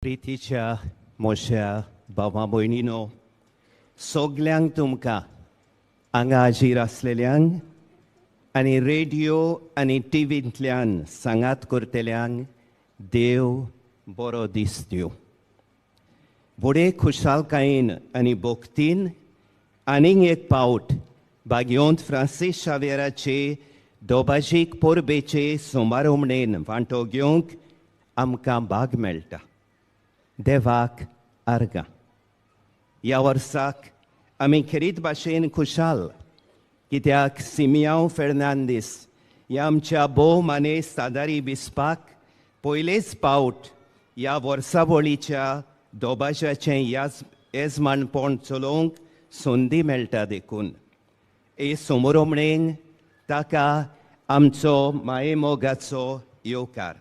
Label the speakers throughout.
Speaker 1: प्रितीच्या मोश्या भावा भयणीनो, सगल्यांक तुमकां हांगा हाजीर आसलेल्यांक आनी रेडियो आनी टिवींतल्यान सांगात करतल्यांक देव बरो दीस दिवं. व्हडे खुशालकायेन आनी भक्तीन आनीक एक पावट भाग्यवंत फ्रांसीस शाव्येराचे दोबाजीक परबेचे सोमारोमणेन वांटो घेवंक आमकां भाग मेळटा. देवाक आर्गां. ह्या वर्साक आमी खेरीत भाशेन खुशाल कित्याक सिमियांव फेर्नांदीस ह्या आमच्या भोव मानेस्त सादारी बिस्पाक पयलेच पावट ह्या वर्सावळीच्या दोबाज्याचें येजमानपण चलोवंक संदी मेळटा देखून हे समोरोमणेन ताका आमचो मायेमोगाचो येवकार.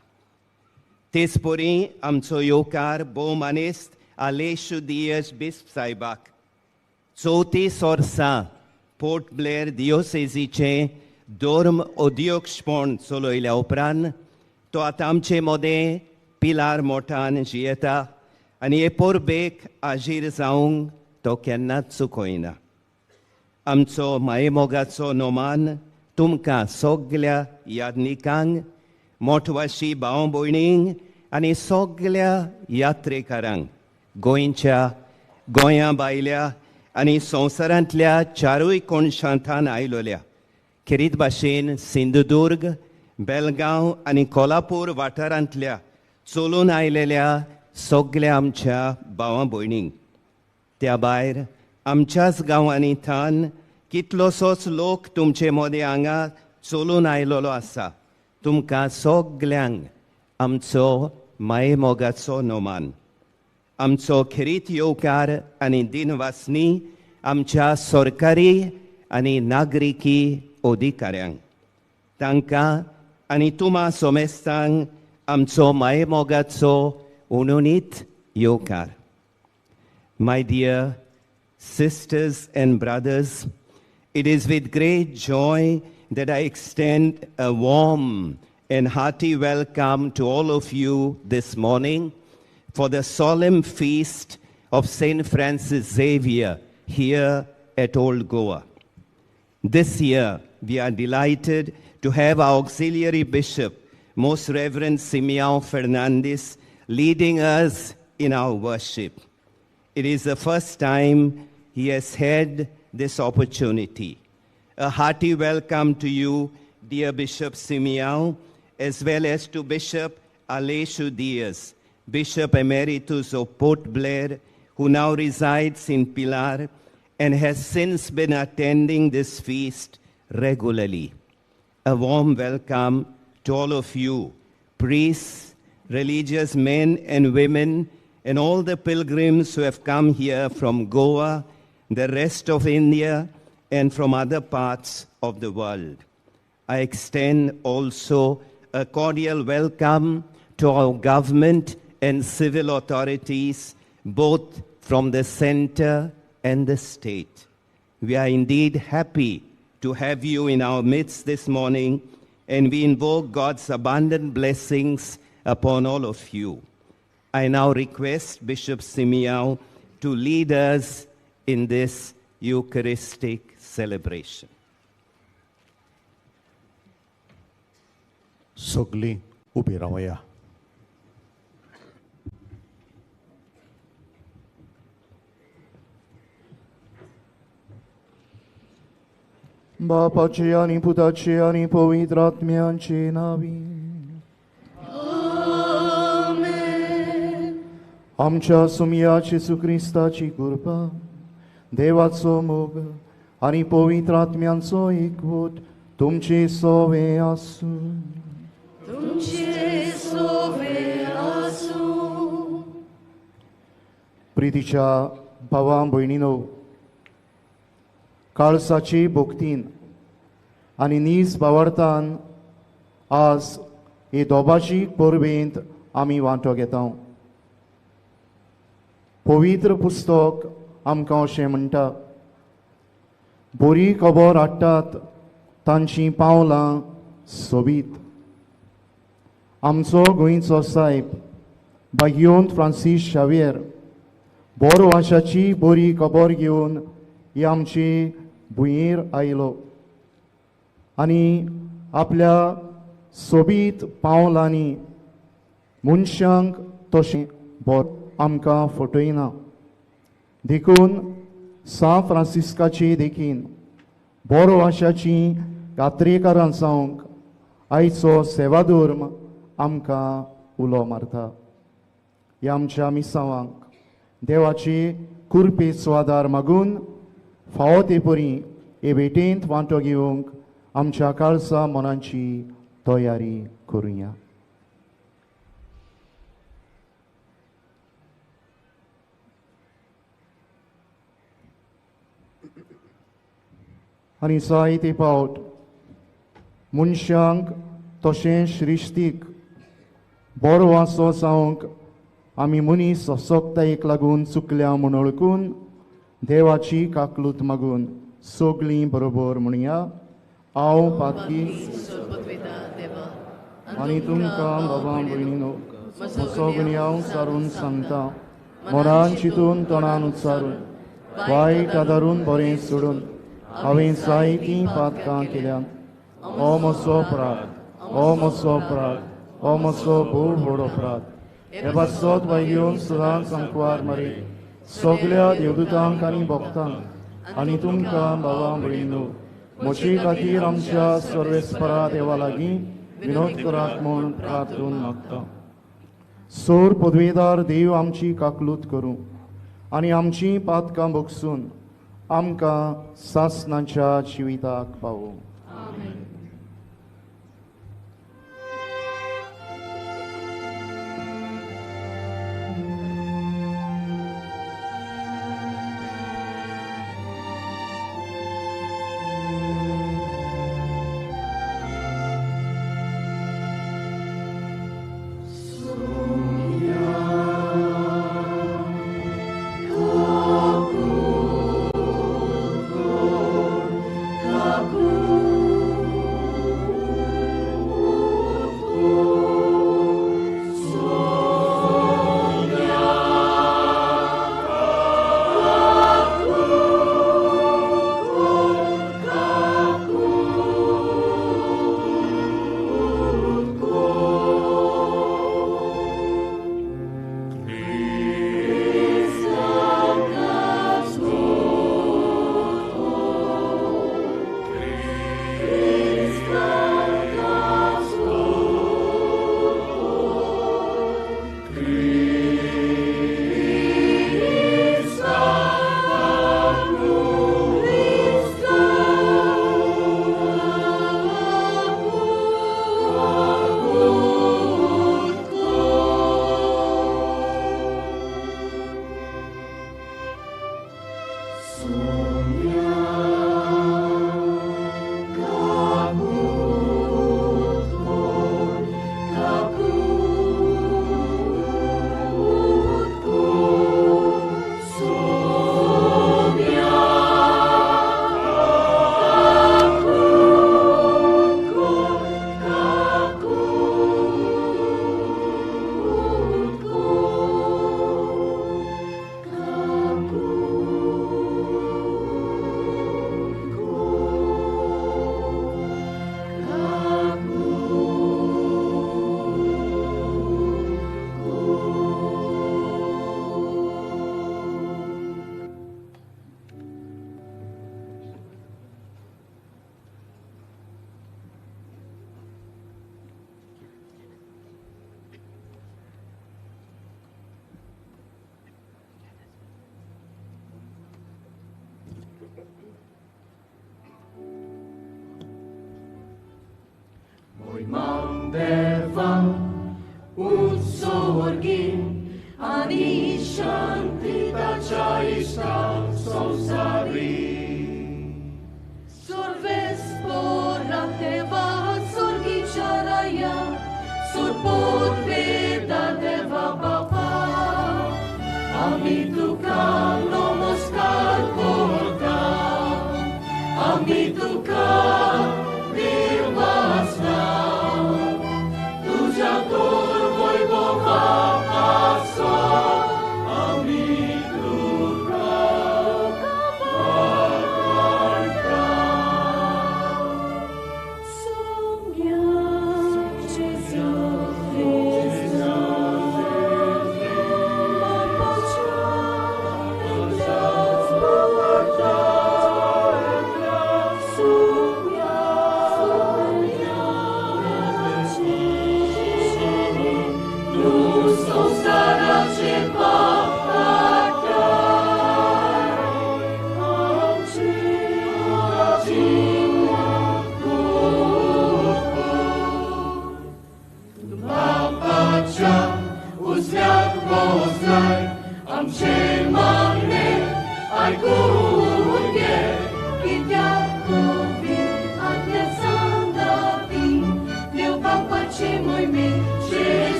Speaker 1: तेच परी आमचो येवकार भोव मानेस्त आलेशू दियस बिस्प साहेबाक 34 वर्सां पोर्ट ब्लेअर दियोसेजीचें धर्म अध्यक्षपण चलयल्या उपरांत तो आतां आमचे मदें पिलार मोठान जियेता आनी हे परबेक हाजीर जावंक तो केन्नाच चुकयना. आमचो मायेमोगाचो नोमान तुमकां सगल्या यादनिकांक, मोठवाशी भाव भयणींक आनी सगल्या यात्रेकारांक गोंयच्या, गोंया भायल्या आनी संवसारांतल्या चारूय कोनशांतान आयलोल्या खेरीत भाशेन सिंधुदुर्ग, बेलगांव आनी कोल्हापूर वाठारांतल्या चलून आयलेल्या सगल्या आमच्या भावां भयणींक, त्या भायर आमच्याच गांवांनी थान कितलोसोच लोक तुमचे मदें हांगा चलून आयलेलो आसा. तुमकां सगल्यांक आमचो मायेमोगाचो नोमान, आमचो खेरीत येवकार आनी दिनवासनी आमच्या सरकारी आनी नागरिकी अधिकाऱ्यांक, तांकां आनी तुमा सोमेस्तांक आमचो मायेमोगाचो उणुणीत येवकार. My dear sisters and brothers, it is with great joy that I extend a warm and hearty welcome to all of you this morning for the solemn feast of St. Francis Xavier here at Old Goa. This year, we are delighted to have our auxiliary bishop, Most Reverend Simeão Fernandes, leading us in our worship. It is the first time he has had this opportunity. A hearty welcome to you, dear Bishop Simeão, as well as to Bishop Aleixo Dias, Bishop Emeritus of Port Blair, who now resides in Pilar and has since been attending this feast regularly. A warm welcome to all of you, priests, religious men and women, and all the pilgrims who have come here from Goa, the rest of India, and from other parts of the world. I extend also a cordial welcome to our government and civil authorities, both from the center and the state. We are indeed happy to have you in our midst this morning, and we invoke God's abundant blessings upon all of you. I now request Bishop Simeão to lead us in this Eucharistic celebration.
Speaker 2: सगलीं उबी रावया.
Speaker 3: बापाचे आनी पुताचे आनी पवित्र आत्म्याचे नांवी. आमच्या सुमया जेजू क्रिस्ताची कृपा, देवाचो मोग आनी पवित्र आत्म्यांचो एकवट तुमचे सोवे आसूं.
Speaker 4: तुमचे सोवे आसूं.
Speaker 3: प्रितीच्या भावा भयणीनो, काळसाची भक्तीन आनी नीज भावार्थान आज हे दोबाची परबेंत आमी वांटो घेता. पवित्र पुस्तक आमकां अशें म्हणटा, बरी खबर हाडटात तांचीं पावलां सोबीत. आमचो गोंयचो सायब भाग्योंत फ्रांसीस शावियर बरो आशाची बरी खबर घेवन ही आमची भुंयेर आयलो आनी आपल्या सोबीत पावलांनी मनशांक तशें बरें आमकां फटयना. देखून सां फ्रांसिस्काचे देखीन बरो आशाची यात्रेकारां जावंक आयचो सेवाधर्म आमकां उलो मारता. ह्या आमच्या मिसांवांक देवाचे कृपेचो आदार मागून फावो ते परी हे भेटेंत वांटो घेवंक आमच्या काळसा मनांची तयारी करुया. आनी जायते फावट मनशांक तशें श्रिश्टीक बरो वासो जावंक आमी मनीस असक्तायेक लागून चुकल्या म्हूण वळखून देवाची काकलूत मागून सगळीं बरोबर म्हणया, हांव पातकी आनी तुमकां बाबा भयणीनो म्हजो गुन्यांव सारून सांगता, मनान चिंतून तोंडान उच्चारून वायट आदारून बरें सोडून हांवें जायतीं पातकां केल्यांत. हो म्हजो अपराध, हो म्हजो अपराध, हो म्हजो भोव व्हड अपराध. हे पासत वायगेवन सदांच आंकवार मारी सगल्या देवदूतांक आनी भक्तांक आनी तुमकां बाबा भयणीनो म्हजे खातीर आमच्या सर्वेस्परा देवा लागीं विनोद करात म्हूण प्रार्थून मागता. सोर पदवेदार देव आमची काकलूत करूं आनी आमचीं पातकां भोगसून आमकां सासणाच्या जिविताक पावो.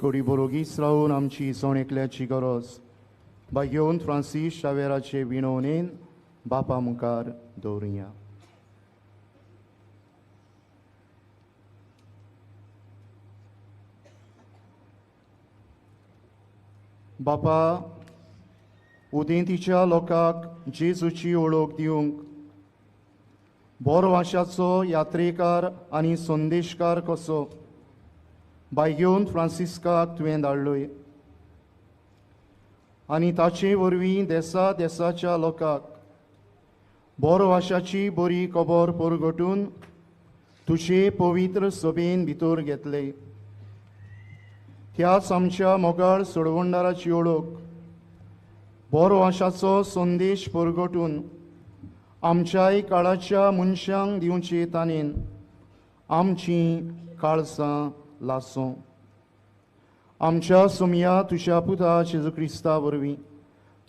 Speaker 3: कोडी बरोगीच रावून आमची जण एकल्याची गरज भाग्योवन फ्रांसीस शावेराचे विणवणेन बापा मुखार दवरुया. बापा, उदेंतीच्या लोकांक जेजूची ओळख दिवंक बोरवाशाचो यात्रेकार आनी संदेशकार कसो बायगेवन फ्रांसिस्काक तुवें धाडलोय आनी ताचे वरवीं देसा देसाच्या लोकांक बोरवाशाची बरी खबर परगटून तुजे पवित्र सभेन भितर घेतले. त्याच आमच्या मोगाळ सोडवणदाराची ओळख बोरवाशाचो संदेश परगटून आमच्याय काळाच्या मनशांक दिवचे ताणेन आमची काळसां लासों. आमच्या सोमया तुज्या पुता जेजू क्रिस्ता वरवीं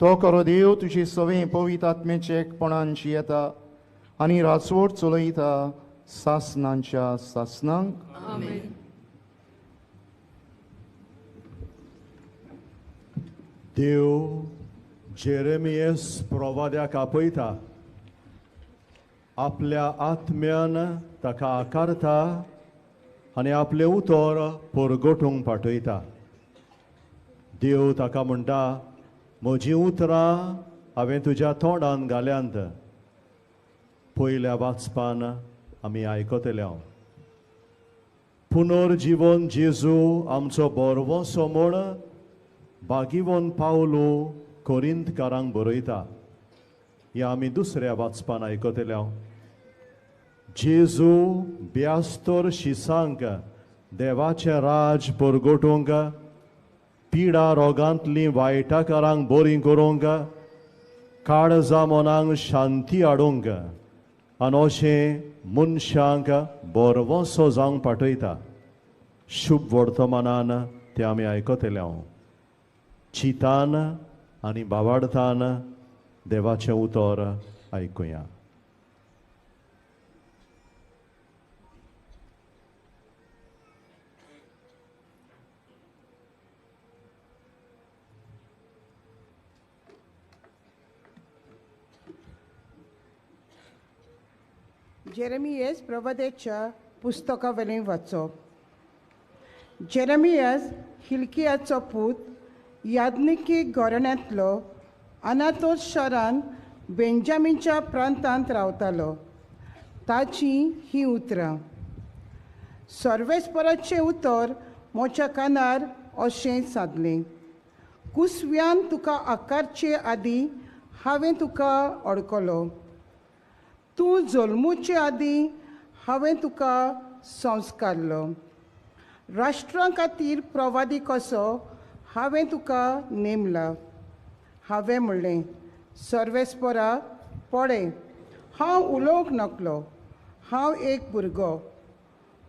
Speaker 3: तो खरो देव तुजे सवें पवित्र आत्म्याचे एकपणान जियेता आनी राजवट चलयता सासनांच्या सासनांक.
Speaker 4: आमेन.
Speaker 2: देव जेरेमियस प्रवाद्याक आपयता, आपल्या आत्म्यान ताका आकारता आनी आपलें उतर परगटूंक पाठयता. देव ताका म्हणटा, म्हजीं उतरां हांवें तुज्या तोंडान घाल्यांत. पयल्या वाचपान आमी आयकतले हांव पुनर्जिवन जेजू आमचो बरवसो म्हूण बागिवन पावलो कोरिंतकारांक बरयता. ह्या आमी दुसऱ्या वाचपान आयकतले हांव. जेजू ब्यास्तर शिसांक देवाचें राज परगटूंक, पिडा रोगांतलीं वायटाकारांक बरीं करूंक, काळजा मनांक शांती हाडूंक आनी अशें मनशांक बरवसो जावंक पाठयता. शुभ वर्तमानान तें आमी आयकतले हांव. चितान आनी बावाडतान देवाचें उतर आयकुया.
Speaker 5: जेरेमियस प्रवाद्याच्या पुस्तका वयल्यान वाचप. जेरेमियस हिल्कियाचो पूत, याज्ञिकी घराण्यांतलो, अनातोत शारान बेंजामीनच्या प्रांतांत रावतालो. ताचीं हीं उतरां. सर्वेस्पराचें उतर म्हज्या कानार अशें सादलें, कुसव्यान तुका आकारचे आदीं हांवें तुका अडकलो, तूं जल्मुचे आदीं हांवें तुका संस्कारलो, राष्ट्रां खातीर प्रवादी कसो हांवें तुका नेमला. हांवें म्हणलें, सर्वेस्परा पळय, हांव उलोवंक नकलो, हांव एक भुरगो.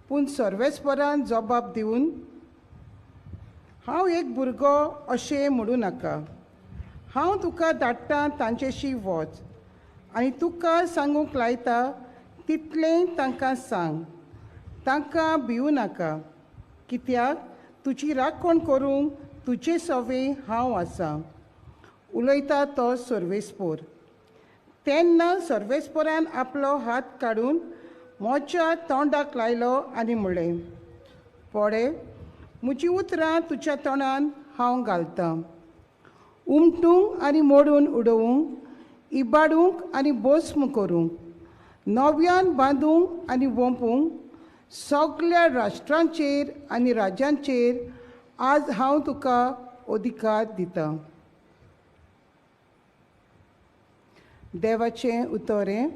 Speaker 5: पूण सर्वेस्परान जबाब दिवन, हांव एक भुरगो अशें म्हणूं नाका, हांव तुका धाडटा तांचेशी वच आनी तुका सांगूंक लायता तितलें तांकां सांग, तांकां भिवूं नाका, कित्याक तुजी राखण करूंक तुजे सवें हांव आसां, उलयता तो सर्वेस्पोर. तेन्ना सर्वेस्पोरान आपलो हात काडून म्हज्या तोंडाक लायलो आनी म्हणलें, पळय, म्हजीं उतरां तुज्या तोंडान हांव घालतां, उमटूंक आनी मोडून उडोवंक, इबाडूंक आनी भस्म करूंक, नव्यान बांदूंक आनी वोंपूंक, सगल्या राष्ट्रांचेर आनी राज्यांचेर आज हांव तुका अधिकार दितां. देवाचें उतरें.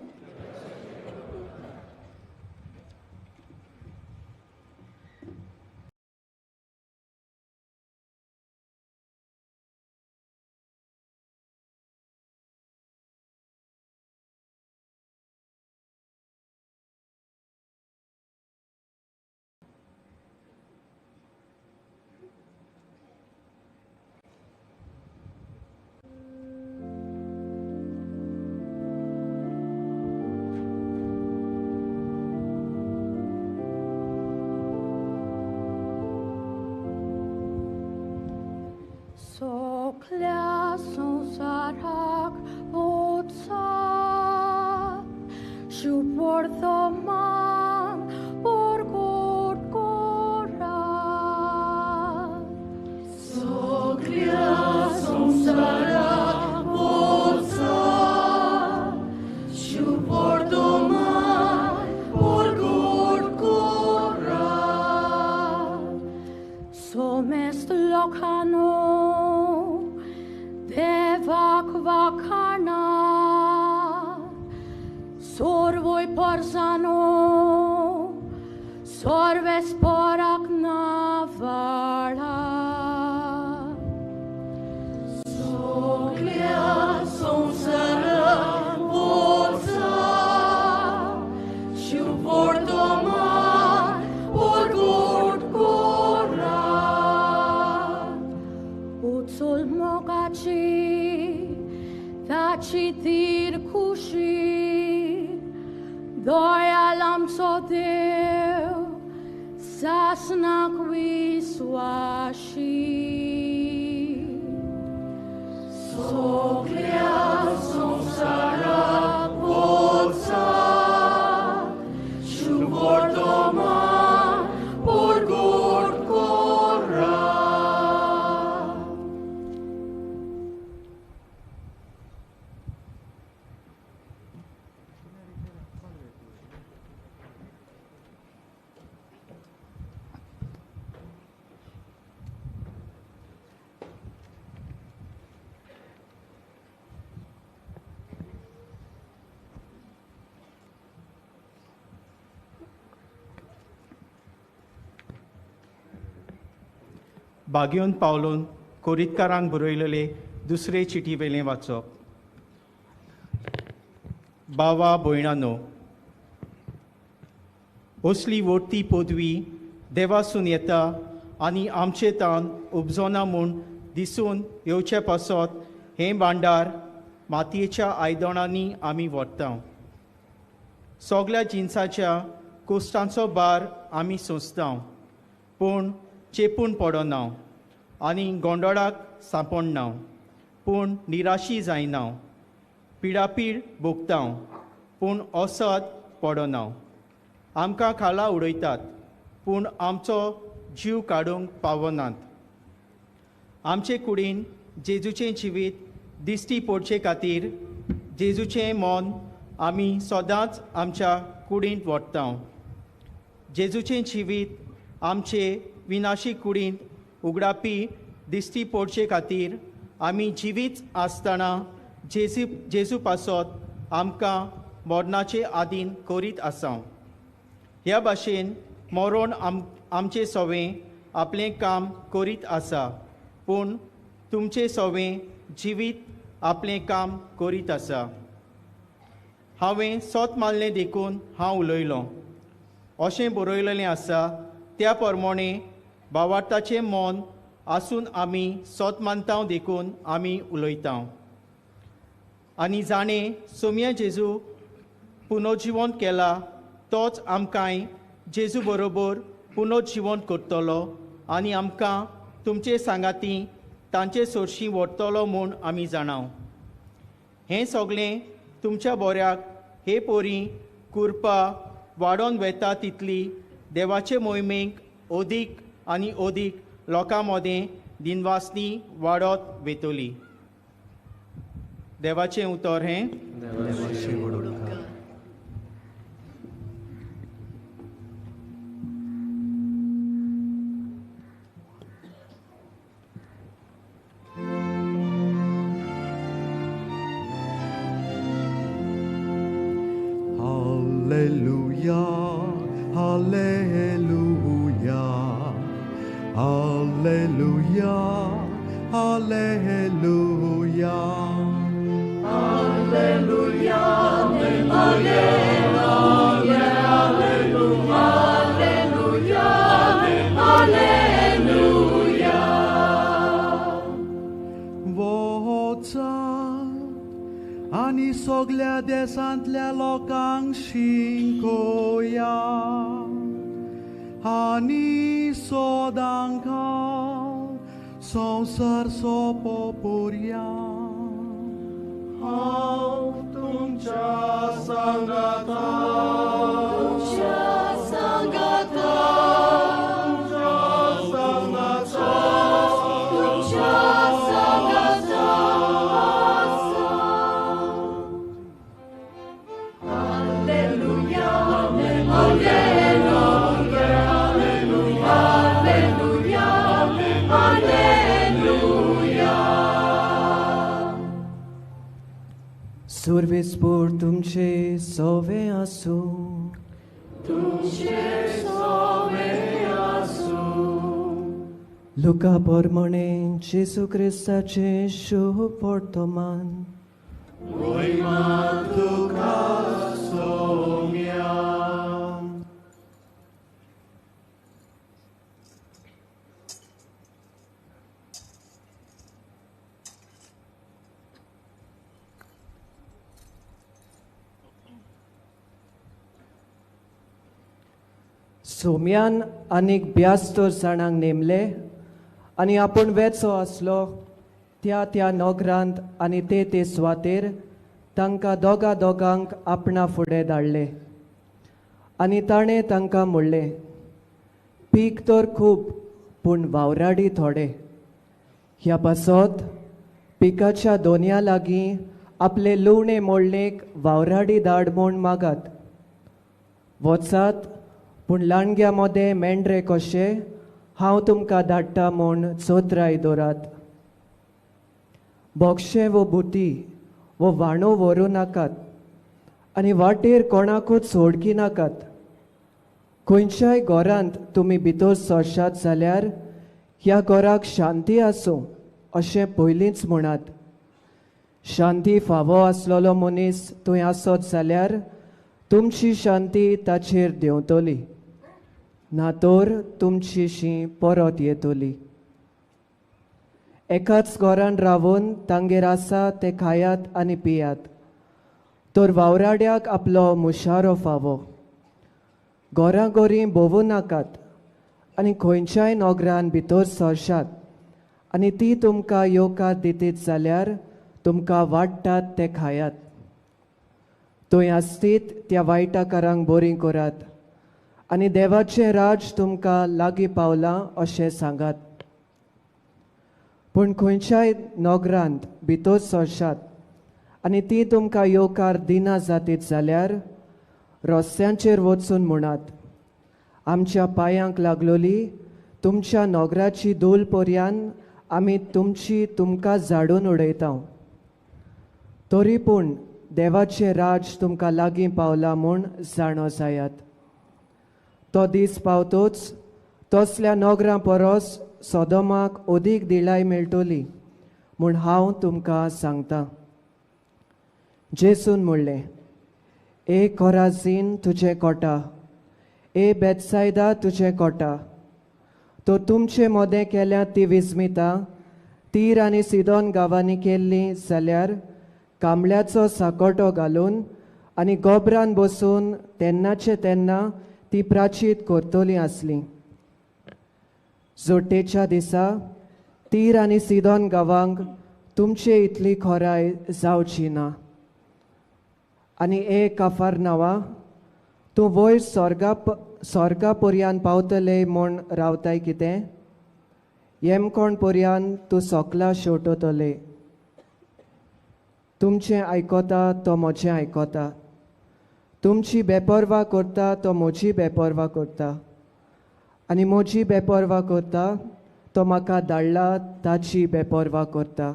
Speaker 4: Sokla संसाराक वचा, शुभवर्तमान परगट करा.
Speaker 6: सगळ्या संसाराक वचा, शुभवर्तमान
Speaker 4: सोमेस्त लोकांनो देवाक वाखाणा सोर्वय पोरसानो सोर्वेस पोराक नावाळा
Speaker 6: सगल्या संवसाराक वचा शुभवर्तमान परगट करात
Speaker 4: उचल मोगाची ताची धीर खुशी दयाल आमचो देव सासनाक विस्वाशी
Speaker 6: सगल्या संवसाराक वचा शुभवर्तमान परगट करात.
Speaker 7: बागेवन पावलोन कोरितकारांक बरयलेले दुसरे चिटी वेलें वाचप. बावा भयणानो, असली वोडती पदवी देवासून येता आनी आमचे तान उपजोना म्हूण दिसून येवचे पासत हें भांडार मातयेच्या आयदनांनी आमी व्हरता. सगल्या जिनसाच्या कोश्टांचो भार आमी सोंसता, पूण चेपून पडना आनी गोंदळाक सांपडना, पूण निराशी जायना. पिडापीड भोगता, पूण असद पडना. आमकां खाला उडयतात, पूण आमचो जीव काडूंक पावनात. आमचे कुडीन जेजूचें जिवीत दिश्टी पडचे खातीर जेजूचें मन आमी सदांच आमच्या कुडींत व्हरता. जेजूचें जिवीत आमचे विनाशी कुडींत उगडापी दिश्टी पडचे खातीर आमी जिवीत आसतना जेजू पासत आमकां मरणाचे आदीन करीत आसा. ह्या भाशेन मरण आमचे सवें आपलें काम करीत आसा, पूण तुमचे सवें जिवीत आपलें काम करीत आसा. हांवें सत मानलें देखून हांव उलयलों अशें बरयलेलें आसा. त्या प्रमाणे भावार्थाचें मन आसून आमी सत मानता देखून आमी उलयता. आनी जाणें सोम्या जेजू पुनर्जिवन केला तोच आमकांय जेजू बरोबर पुनर्जिवन करतलो आनी आमकां तुमचे सांगाती तांचे सोरशी व्हरतलो म्हूण आमी जाणाव. हें सगळें तुमच्या बोऱ्याक हे पोरी कुरपा वाडोवन वेता तितली देवाचे मोहिमेक अदीक आनी अदीक लोकां मदें दिनवासनी वाडत वेतली. देवाचें उतर हें.
Speaker 2: Hallelujah, hallelujah, hallelujah, hallelujah.
Speaker 6: Hallelujah, hallelujah, hallelujah, hallelujah.
Speaker 2: वचा आनी सगल्या देशांतल्या लोकांक शिंकोया आनी सदांक संवसार सोंपो पुरया.
Speaker 3: हांव तुमच्या सांगाता,
Speaker 6: तुमच्या सांगाता,
Speaker 3: तुमच्या सांगाता,
Speaker 6: तुमच्या सांगाता आसा. Hallelujah, hallelujah, hallelujah,
Speaker 8: सुर्वेस्पोर तुमचे सोवे आसूं.
Speaker 6: तुमचे सोवे आसूं.
Speaker 8: लुका प्रमाणे जेजू क्रिस्ताचें शुभ वर्तमान.
Speaker 6: महिमा तुका सोम्या.
Speaker 8: सोम्यान आनीक ब्यास्तर जाणांक नेमले आनी आपूण वेचो आसलो त्या त्या नगरांत आनी ते ते सुवातेर तांकां दोगा दोगांक आपणा फुडें धाडले. आनी ताणें तांकां म्हणलें, पीक तर खूब पूण वावराडी थोडे. ह्या पासत पिकाच्या दोनया लागीं आपले लुवणे मोडणेक वावराडी धाड म्हूण मागात. वचात पूण लांडग्या मदें मेंढरे कशे हांव तुमकां धाडटा म्हूण चोत्राय दवरात. बोक्षे वो बुटी वो व्हाणो व्हरूं नाकात आनी वाटेर कोणाकूच सोडकी नाकात. खंयच्याय घरांत तुमी भितर सरशात जाल्यार ह्या घराक शांती आसूं अशें पयलींच म्हणात. शांती फावो आसलेलो मनीस थंय आसत जाल्यार तुमची शांती ताचेर देंवतली, ना तर तुमची शी परत येतली. एकाच घरान रावून तांगेर आसा ते खायात आनी पियात, तर वावराड्याक आपलो मुशारो फावो. घराघरीं भोंवूं नाकात आनी खंयच्याय नगरान भितर सरशात आनी ती तुमकां येवकार दितीत जाल्यार तुमकां वाडटात ते खायात. थंय आसतीत त्या वायटाकारांक बरीं करात आनी देवाचें राज तुमकां लागीं पावलां अशें सांगात. पूण खंयच्याय नगरांत भितर सरशात आनी ती तुमकां येवकार दिना जातीत जाल्यार रस्त्यांचेर वचून म्हणात, आमच्या पांयांक लागलोली तुमच्या नगराची धूल पर्यान आमी तुमची तुमकां झाडून उडयता. तरी पूण देवाचें राज तुमकां लागीं पावलां म्हूण जाणो जायात. तो दीस पावतोच तसल्या नगरां परस सोदोमाक अदीक दिलाय मेळटली म्हूण हांव तुमकां सांगता. जेसून म्हणलें, ए कोराझीन तुजें कोटा, ए बेतसायदा तुजें कोटा, तो तुमचे मदें केल्या ती विस्मिता तीर आनी सिदोन गांवांनी केल्ली जाल्यार कांबळ्याचो साकोटो घालून आनी गोबरान बसून तेन्नाचे तेन्ना ती प्राचीत करतली आसली. जोटेच्या दिसा तीर आनी सिदोन गांवांक तुमचे इतली खोराय जावची ना. आनी ए काफारनावा, तूं वयर स्वर्गा पर्यान पावतले म्हूण रावताय कितें? येमकोण पर्यान तूं सोकला शेवटतले. तुमचें आयकता तो म्हजें आयकता, तुमची बेपर्वा करता तो म्हजी बेपर्वा करता, आनी म्हजी बेपर्वा करता तो म्हाका धाडला ताची बेपर्वा करता.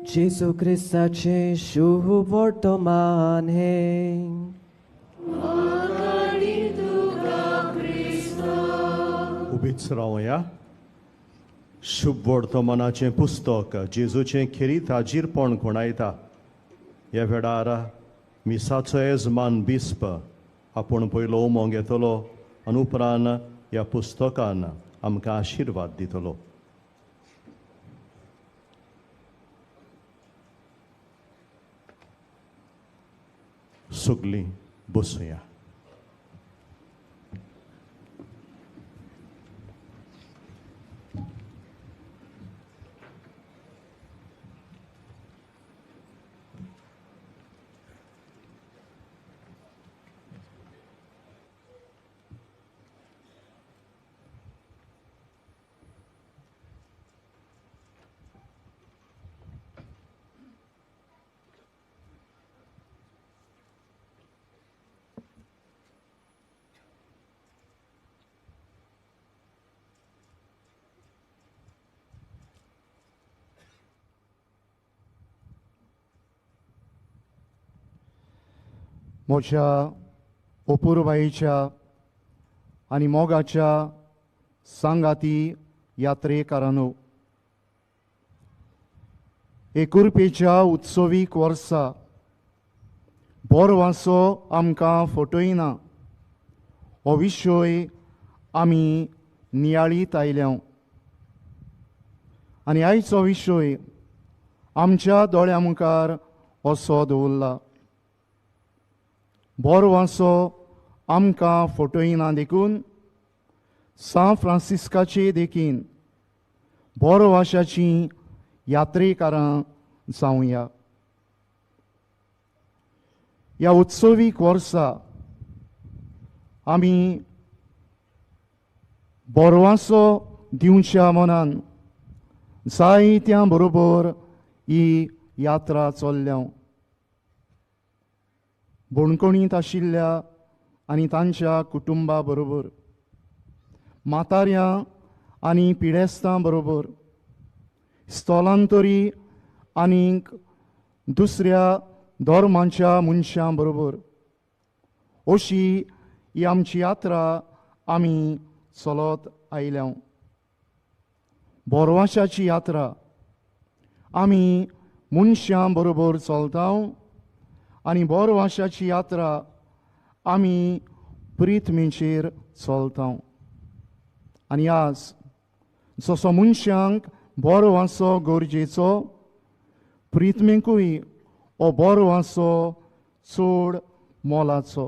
Speaker 8: जेजू क्रिस्ताचें शुभ वर्तमान हें.
Speaker 9: उबीच रावया. शुभ वर्तमानाचें पुस्तक जेजूचें खेरीत हाजीरपण खुणायता. ह्या वेळार मिसाचो येजमान बिस्प आपूण पयलो उमो घेतलो आनी उपरांत ह्या पुस्तकान आमकां आशिर्वाद दितलो. सगलीं बसुया.
Speaker 3: म्हज्या अपुरबायेच्या आनी मोगाच्या सांगाती यात्रेकारांनो, एकुरपेच्या उत्सवीक वर्सा बोरवासो आमकां फटयना हो विशय आमी नियाळीत आयल्या आनी आयचो विशय आमच्या दोळ्या मुखार असो दवरला. बोरवासो आमकां फटयना देखून सांत फ्रांसिस्काचे देखीन बोरवाशाची यात्रेकारां जावया. ह्या उत्सवीक वर्सा आमी बोरवासो दिवच्या मनान जायत्या बरोबर ही यात्रा चल्ल्या. बणकणींत आशिल्ल्या आनी तांच्या कुटुंबा बरोबर, म्हाताऱ्यां आनी पिडेस्तां बरोबर, स्थलांतरी आनीक दुसऱ्या धर्मांच्या मनशां बरोबर अशी ही आमची यात्रा आमी चलत आयल्या. बोरवाशाची यात्रा आमी मनशां बरोबर चलता आनी बोरवाशाची यात्रा आमी प्रिथमीचेर चलता. आनी आज जसो मनशांक बोरवासो गरजेचो, प्रिथमेकूय हो बोरवासो चड मोलाचो.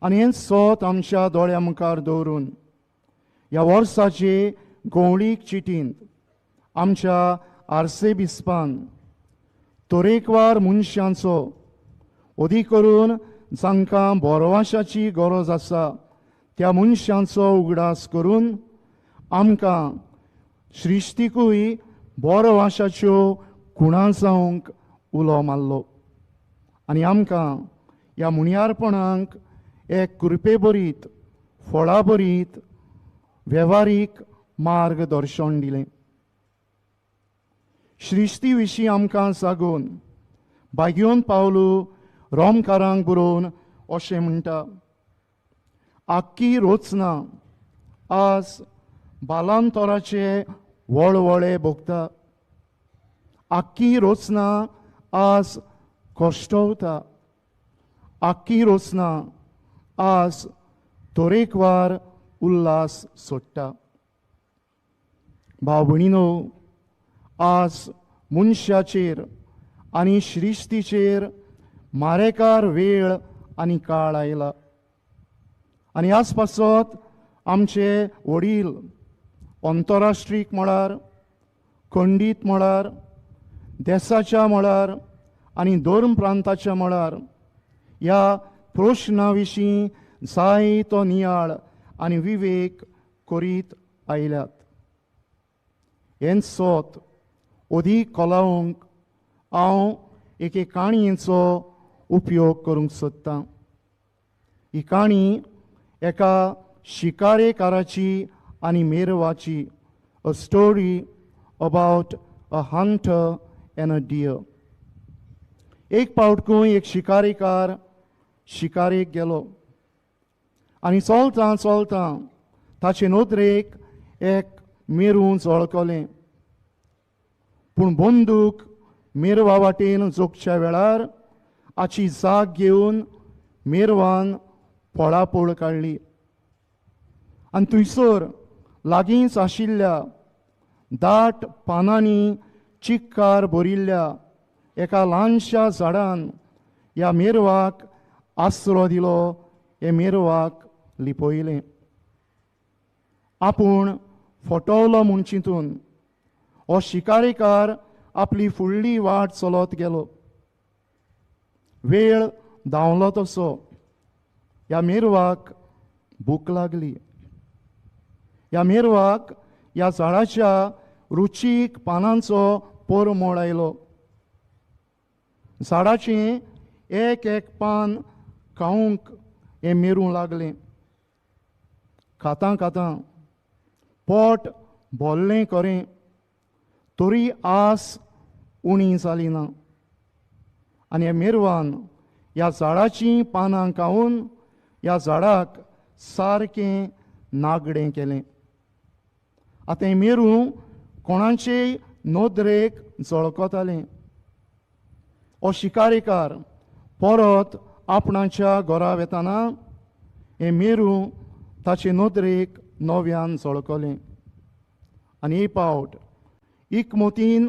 Speaker 3: आनी हें सत आमच्या दोळ्या मुखार दवरून ह्या वर्साचे गवळीक चिटींत आमच्या आर्सेबिस्पान तरेकवार मनशांचो, अदीक करून जांकां बोरवाशाची गरज आसा त्या मनशांचो उगडास करून आमकां सृश्टीकूय बोरवाशाच्यो खुणा जावंक उलो मारलो आनी आमकां ह्या मुणयारपणाक एक कृपेभरीत, फळाभरीत वेव्हारीक मार्गदर्शन दिलें. सृश्टी विशीं आमकां सागून भाग्योन पावलू रोमकारांक बरोवन अशें म्हणटा, आख्खी रचना आज बालांतराचे वळवळे भोगता, आख्खी रचना आज कश्टवता, आख्खी रचना आज तरेकवार उल्हास सोडटा. भाव भयणीनो, आज मनशाचेर आनी सृश्टीचेर मारेकार वेळ आनी काळ आयला आनी आज पासत आमचे वडील अंतरराष्ट्रीक मळार, खंडीत मळार, देसाच्या मळार आनी धर्म प्रांताच्या मळार ह्या प्रश्ना विशीं जायतो नियाळ आनी विवेक करीत आयल्यात. हें सत अदीक कोलावंक हांव एके काणयेचो उपयोग करूंक सोदतां. ही काणी एका शिकारेकाराची आनी मेरवाची, a story about a hunter and a deer. एक पावट खंय एक शिकारेकार शिकारेक गेलो आनी चलतां चलतां ताचे नदरेक एक मेरू झळकलें. पूण बंदूक मेरवा वाटेन जोगच्या वेळार आची जाग घेवन मेरवान पळापळ काडली आनी थंयसर लागींच आशिल्ल्या दाट पानांनी चिक्कार भरिल्ल्या एका ल्हानशा झाडान ह्या मेरवाक आसरो दिलो, हे मेरवाक लिपयलें. आपूण फटवलो म्हूण चिंतून हो शिकारेकार आपली फुडली वाट चलत गेलो. वेळ धांवलो तसो ह्या मेरवाक भूक लागली. ह्या मेरवाक ह्या झाडाच्या रुचीक पानांचो परमळ आयलो. झाडाचें एक एक पान खावंक हें मेरूं लागलें. खातां खातां पोट भरलें खरें, तरी आस उणी जाली ना आनी ह्या मेरवान ह्या झाडाचीं पानां खावन ह्या झाडाक सारकें नागडें केलें. आतां मेरू कोणाचेय नदरेक झळकतालें. हो शिकारेकार परत आपणाच्या घरा वेताना हें मेरू ताचे नदरेक नव्यान झळकलें आनी एक पावट इकमतीन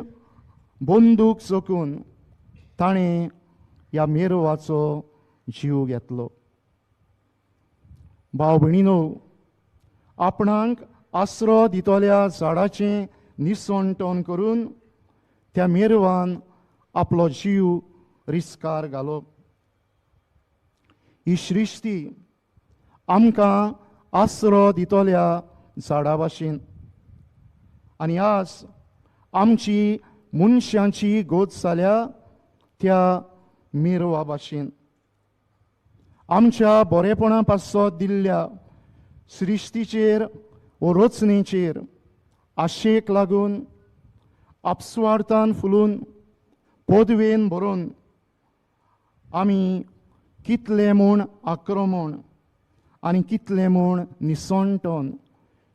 Speaker 3: बंदूक चोखून ताणें ह्या मेरवाचो जीव घेतलो. भाव भयणीनो, आपणाक आसरो दितल्या झाडाचें निसणटण करून त्या मेरवान आपलो जीव रिस्कार घालो. ही सृश्टी आमकां आसरो दितल्या झाडा भाशेन आनी आज आमची मनशांची गोत जाल्या त्या मिरवा भाशेन. आमच्या बरेपणा पासत दिल्ल्या सृश्टीचेर वो रचणेचेर आशेक लागून आपस्वार्थान फुलून पदवेन भरून आमी कितलें म्हूण आक्रमण आनी कितलें म्हूण निसणटण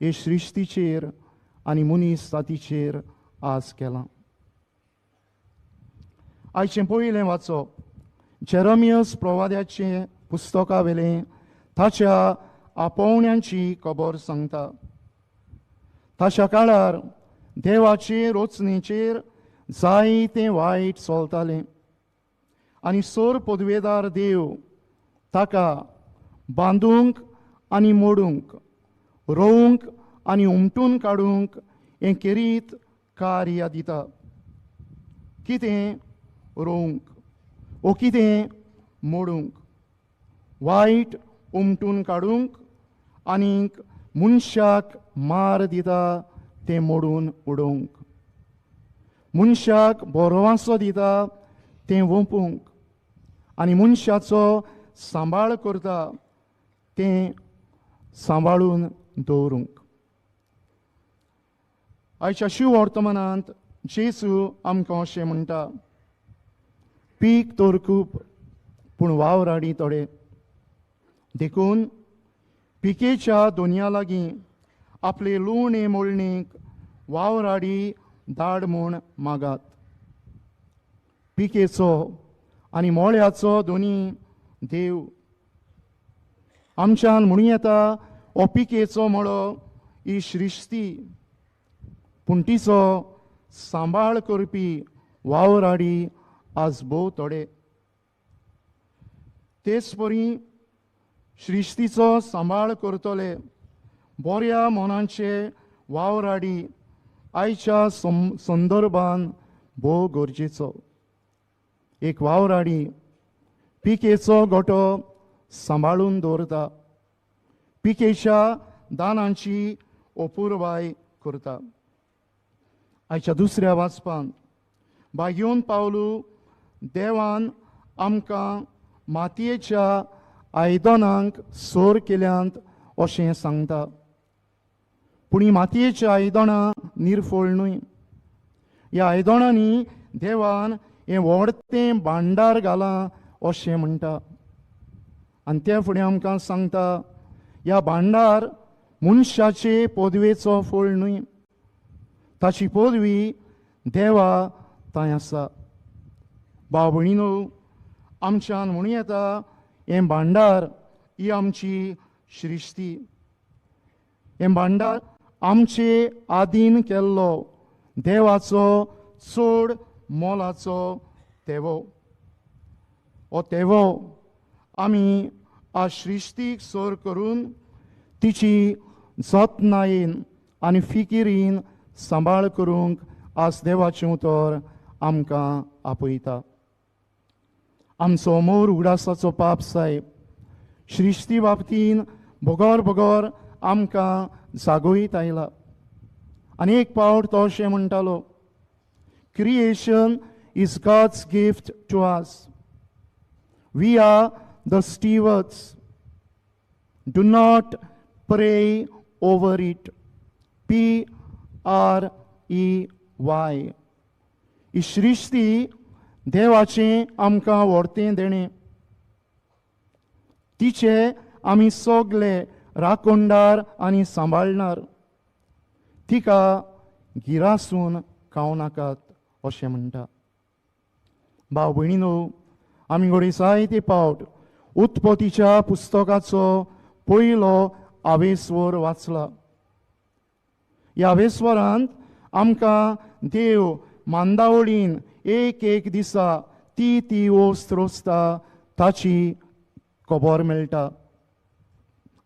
Speaker 3: हे सृश्टीचेर आनी मनीस जातीचेर आज केलां. आयचें पयलें वाचप जेरमियस प्रवाद्याचें पुस्तका वेलें ताच्या आपोवण्यांची खबर सांगता. ताच्या काळार देवाचे रचणेचेर जायतें वायट चलतालें आनी सोर पदवेदार देव ताका बांदूंक आनी मोडूंक, रोवंक आनी उमटून काडूंक हें केरीत कार्य दिता. कितें रोवंक ओ कितें मोडूंक, वायट उमटून काडूंक आनीक मनशाक मार दिता तें मोडून उडोवंक, मनशाक बरो वांसो दिता तें वोंपूंक आनी मनशाचो सांबाळ करता तें सांबाळून दवरूंक. आयच्या शिववर्तमानांत जेजू आमकां अशें म्हणटा, पीक तर खूब पूण वावर आनी थोडे, देखून पिकेच्या दोनया लागीं आपले लुवणे मोळणेक वावराडी धाड म्हूण मागात. पिकेचो आनी मोळ्याचो दोनी देव. आमच्यान म्हणूं येता हो पिकेचो मळो ही सृश्टी, पूण तिचो सांबाळ करपी वावराडी आज भोव थोडे. तेच परी सृश्टीचो सांबाळ करतले बऱ्या मनांचे वावराडी आयच्या संदर्भान भोव गरजेचो. एक वावराडी पिकेचो गोटो सांबाळून दवरता, पिकेच्या दानांची अपुरबाय करता. आयच्या दुसऱ्या वाचपान भाग्योन पावलू देवान आमकां मातयेच्या आयदनांक सोर केल्यांत अशें सांगता. पूण ही मातयेची आयदनां निर्फळ न्हय. ह्या आयदनांनी देवान हें व्हडतें भांडार घालां अशें म्हणटा आनी त्या फुडें आमकां सांगता ह्या भांडार मनशाचे पदवेचो फळ न्हय, ताची पदवी देवा थंय आसा. भाव भयणीनो, आमच्यान म्हणूं येता हें भांडार ही आमची सृश्टी, हें भांडार आमचे आदीन केल्लो देवाचो चड मोलाचो तेवो. हो तेवो आमी आज सृश्टीक सर करून तिची जतनायेन आनी फिकिरीन सांबाळ करूंक आज देवाचें उतर आमकां आपयता. आमचो मोर उगडासाचो पाप साहेब सृश्टी बाबतीन बगर बगर आमकां जागोयत आयला. आनी एक पावट तो अशें म्हणटालो, creation is God's gift to us, we are the stewards, do not pray over it. PREY. ही सृश्टी देवाचें आमकां व्हडतें देणें. तिचे आमी सगले राखणदार आनी सांबाळणार. तिका गिरासून खावं नाकात अशें म्हणटा. भाव भयणीनो, आमी घडये जायते पावट उत्पत्तीच्या पुस्तकाचो पयलो आवेस्वर वाचला. ह्या आवेस्वरांत आमकां देव मांदावळीन एक एक दिसा ती ती वस्त रोसता ताची खबर मेळटा.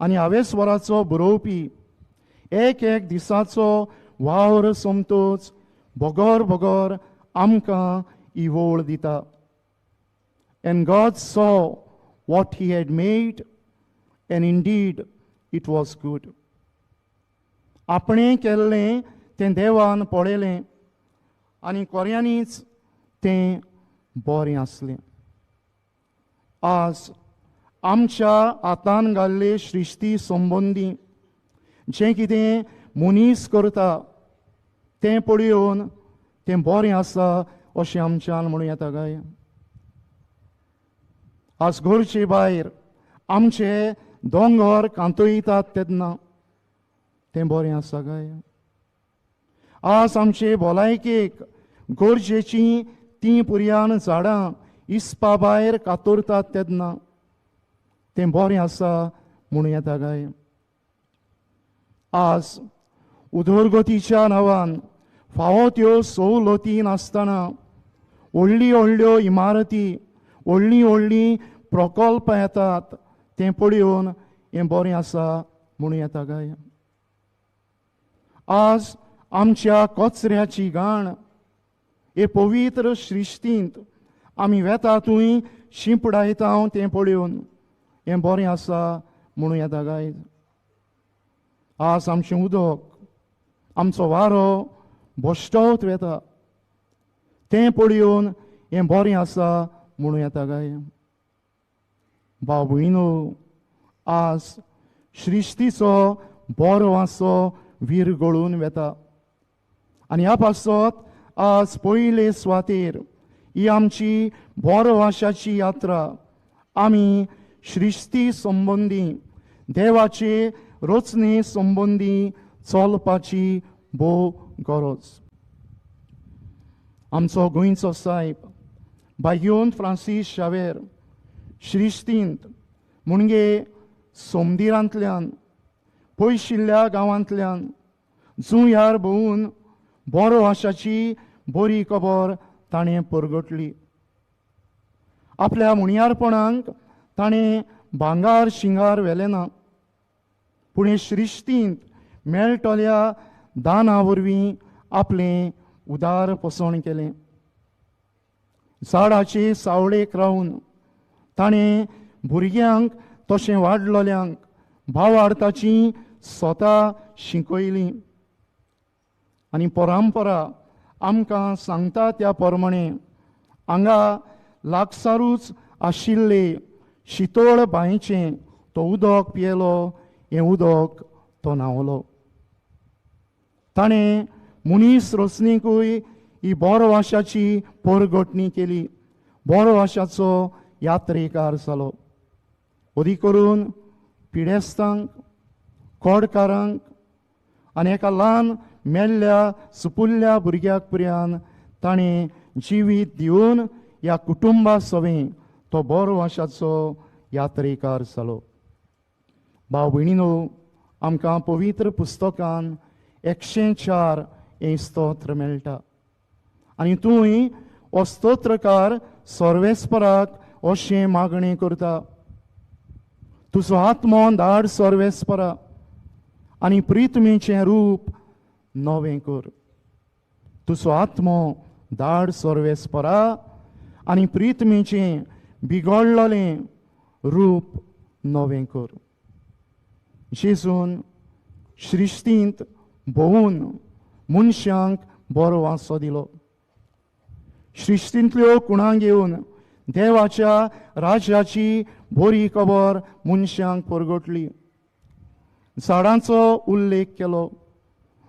Speaker 3: आनी आवेस्वराचो बरोवपी एक एक दिसाचो वावर सोमतोच बगर बगर आमकां इवोळ दिता. And God saw what he had made, and indeed it was good. आपणें केल्लें तें देवान पळयलें आनी कोऱ्यांनीच तें बरें आसलें. आज आमच्या हातान घाल्ले सृश्टी संबंदी जें कितें मनीस करता तें पळोवन तें बरें आसा अशें आमच्यान म्हणूं येता काय? आज घरचे भायर आमचे दोंगर कांतयतात तेन्ना तें बरें आसा काय? आज आमचे भलायकेक गरजेचीं तीं पुरयान झाडां इस्पा भायर कातरतात तेन्ना तें बरें आसा म्हणूं येता काय? आज उदरगतीच्या नांवान फावो त्यो सवलती नासतना व्हडली व्हडल्यो इमारती, व्हडलीं व्हडलीं प्रकल्प येतात तें पळोवन हें बरें आसा म्हणूं येता काय? आज आमच्या कचऱ्याची घाण हे पवित्र सृश्टींत आमी वेता थंय शिंपडायता तें पळोवन हें बरें आसा म्हणूं येता काय? आज आमचें उदक, आमचो वारो भश्टवत वेता तें पळोवन हें बरें आसा म्हणूं येता काय? भाव भयणीनो, आज सृश्टीचो बरो आसो विरगळून वेता आनी ह्या पासत आज पयले सुवातेर ही आमची बरो वाशाची यात्रा आमी सृश्टी संबंदी देवाचे रचने संबंदी चलपाची भोव गरज. आमचो गोंयचो सायब भाग्योन फ्रांसीस शावेर सृश्टींत म्हणजे सोमदिरांतल्यान पयशिल्ल्या गांवांतल्यान जुंयार भोंवून बरो आशाची बरी खबर ताणें परगटली. आपल्या मुणयारपणाक ताणें भांगार शिंगार व्हेलें ना, पूण हे सृश्टींत मेळटल्या दाना वरवीं आपलें उदार पोसण केलें. झाडाचे सावळेक रावन ताणें भुरग्यांक तशें वाडलोल्यांक भावार्थाची स्वता शिकयली आनी परंपरा आमकां सांगता त्या प्रमाणे हांगा लागसारूच आशिल्ले शितोळ बांयचें तो उदक पियेलो, हें उदक तो न्हांवलो. ताणें मनीस रचणेकूय ही बरो वाशाची परगटणी केली, बरो वाशाचो यात्रेकार जालो. अदीक करून पिडेस्तांक, कोडकारांक आनी एका ल्हान मेल्ल्या सुपुल्ल्या भुरग्याक पुर्यान ताणें जिवीत दिवन ह्या कुटुंबा सवें तो बरो वाशाचो यात्रेकार जालो. भाव भयणीनो, आमकां पवित्र पुस्तकान 104 हें स्तोत्र मेळटा आनी तूंय हो स्तोत्रकार सर्वेस्पराक अशें मागणें करता, तुजो आत्मो धाड सर्वेस्परा आनी प्रितमेचें रूप नवें कर. तुजो आत्मो धाड सर्वेस्परा आनी प्रितमेचें बिगडलेलें रूप नवें कर. जेजून सृश्टींत भोंवून मनशांक बरो वासो दिलो. सृश्टींतल्यो कुणां घेवन देवाच्या राज्याची बरी खबर मनशांक परगटली. झाडांचो उल्लेख केलो,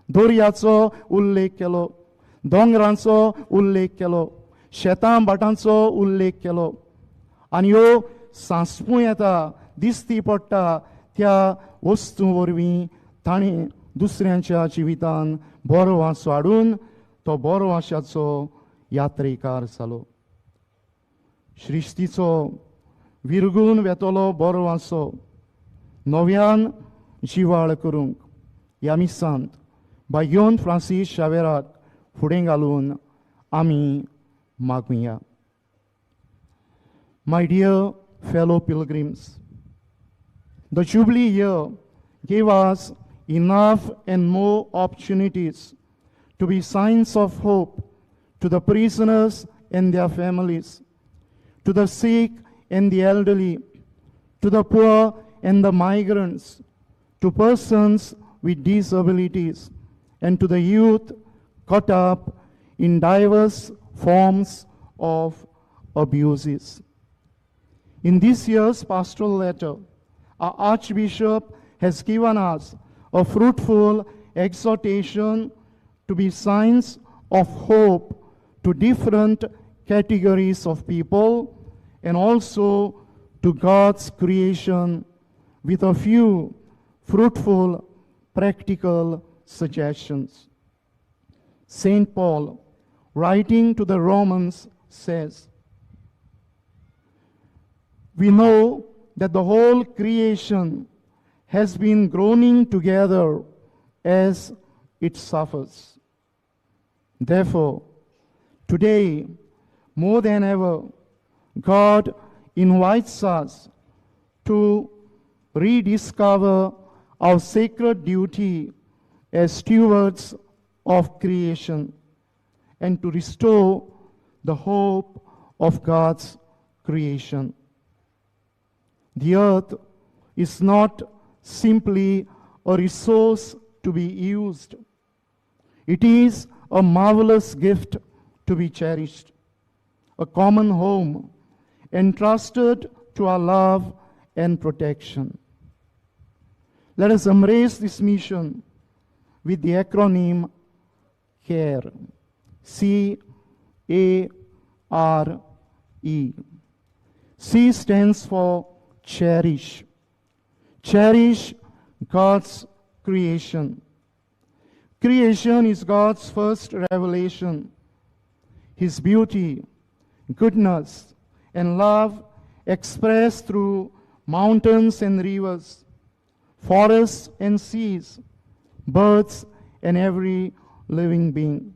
Speaker 3: दर्याचो उल्लेख केलो, दोंगरांचो उल्लेख केलो, शेतां भाटांचो उल्लेख केलो आनी ह्यो सांसपूं येता दिसती पडटा त्या वस्तू वरवीं ताणें दुसऱ्यांच्या जिवितान बरो वासो हाडून तो बरो वाशाचो यात्रेकार जालो. श्रिश्टीचो विरगून वेतलो बरो वासो नव्यान जिवाळ करूंक ह्या मिसांत भाग्योन फ्रांसीस शावेराक फुडें घालून आमी मागुया. My dear fellow pilgrims, the Jubilee year gave us enough and more opportunities to be signs of hope to the prisoners and their families, to the sick and the elderly, to the poor and the migrants, to persons with disabilities, and to the youth caught up in diverse forms of abuses. In this year's pastoral letter, our Archbishop has given us a fruitful exhortation to be signs of hope to different categories of people and also to God's creation with a few fruitful practical suggestions. St. Paul, writing to the Romans, says, "We know that the whole creation has been groaning together as it suffers. Therefore, today, more than ever, God invites us to rediscover our sacred duty as stewards of creation and to restore the hope of God's creation. The earth is not simply a resource to be used. It is a marvelous gift to be cherished, a common home entrusted to our love and protection. Let us embrace this mission with the acronym CARE, C-A-R-E. C stands for cherish. Cherish God's creation. Creation is God's first revelation. His beauty, goodness, and love expressed through mountains and rivers, forests and seas, birds and every living being.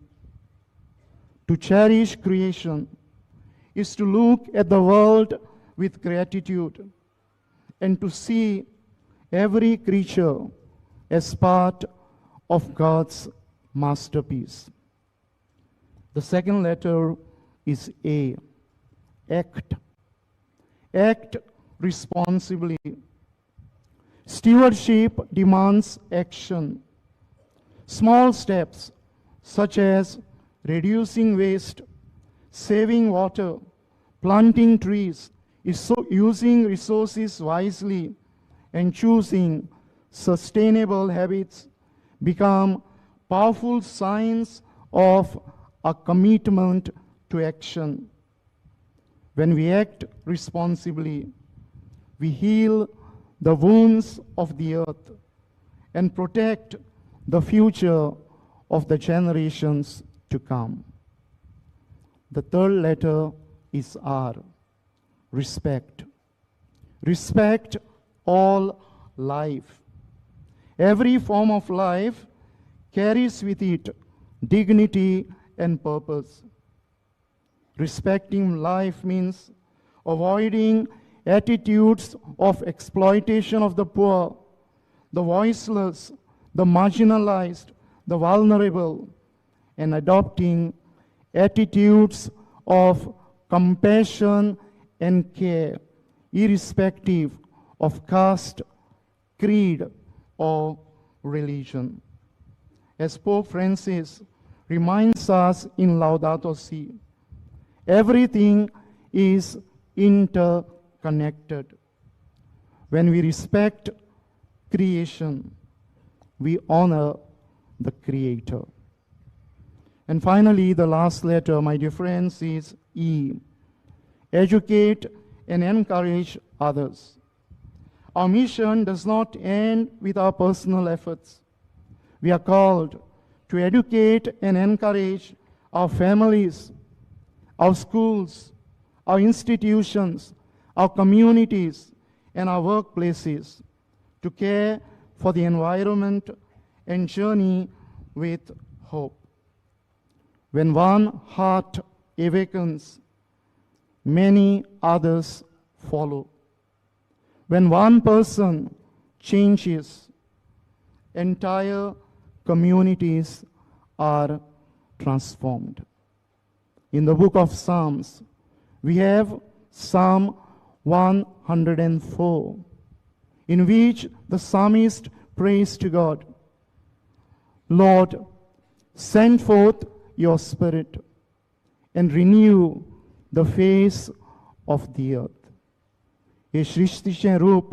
Speaker 3: To cherish creation is to look at the world with gratitude and to see every creature as part of God's masterpiece. The second letter is A, act. Act responsibly. Stewardship demands action. Small steps such as reducing waste, saving water, planting trees, using resources wisely, and choosing sustainable habits become powerful signs of a commitment to action. When we act responsibly, we heal the wounds of the earth and protect the future of the generations to come. The third letter is R, respect. Respect all life. Every form of life carries with it dignity and purpose. Respecting life means avoiding attitudes of exploitation of the poor, the voiceless, the marginalized, the vulnerable, and adopting attitudes of compassion and care, irrespective of caste, creed, or religion. As Pope Francis reminds us in Laudato Si, everything is interconnected. When we respect creation, we honor the Creator. And finally, the last letter, my dear friends, is E. Educate and encourage others. Our mission does not end with our personal efforts. We are called to educate and encourage our families, our schools, our institutions, our communities, and our workplaces to care for the environment and journey with hope. When one heart awakens, many others follow. When one person changes, entire communities are transformed. In the book of Psalms, we have Psalm 104, in which the psalmist prays to God, Lord, send forth your spirit and renew the face of the earth. हे सृश्टीचें रूप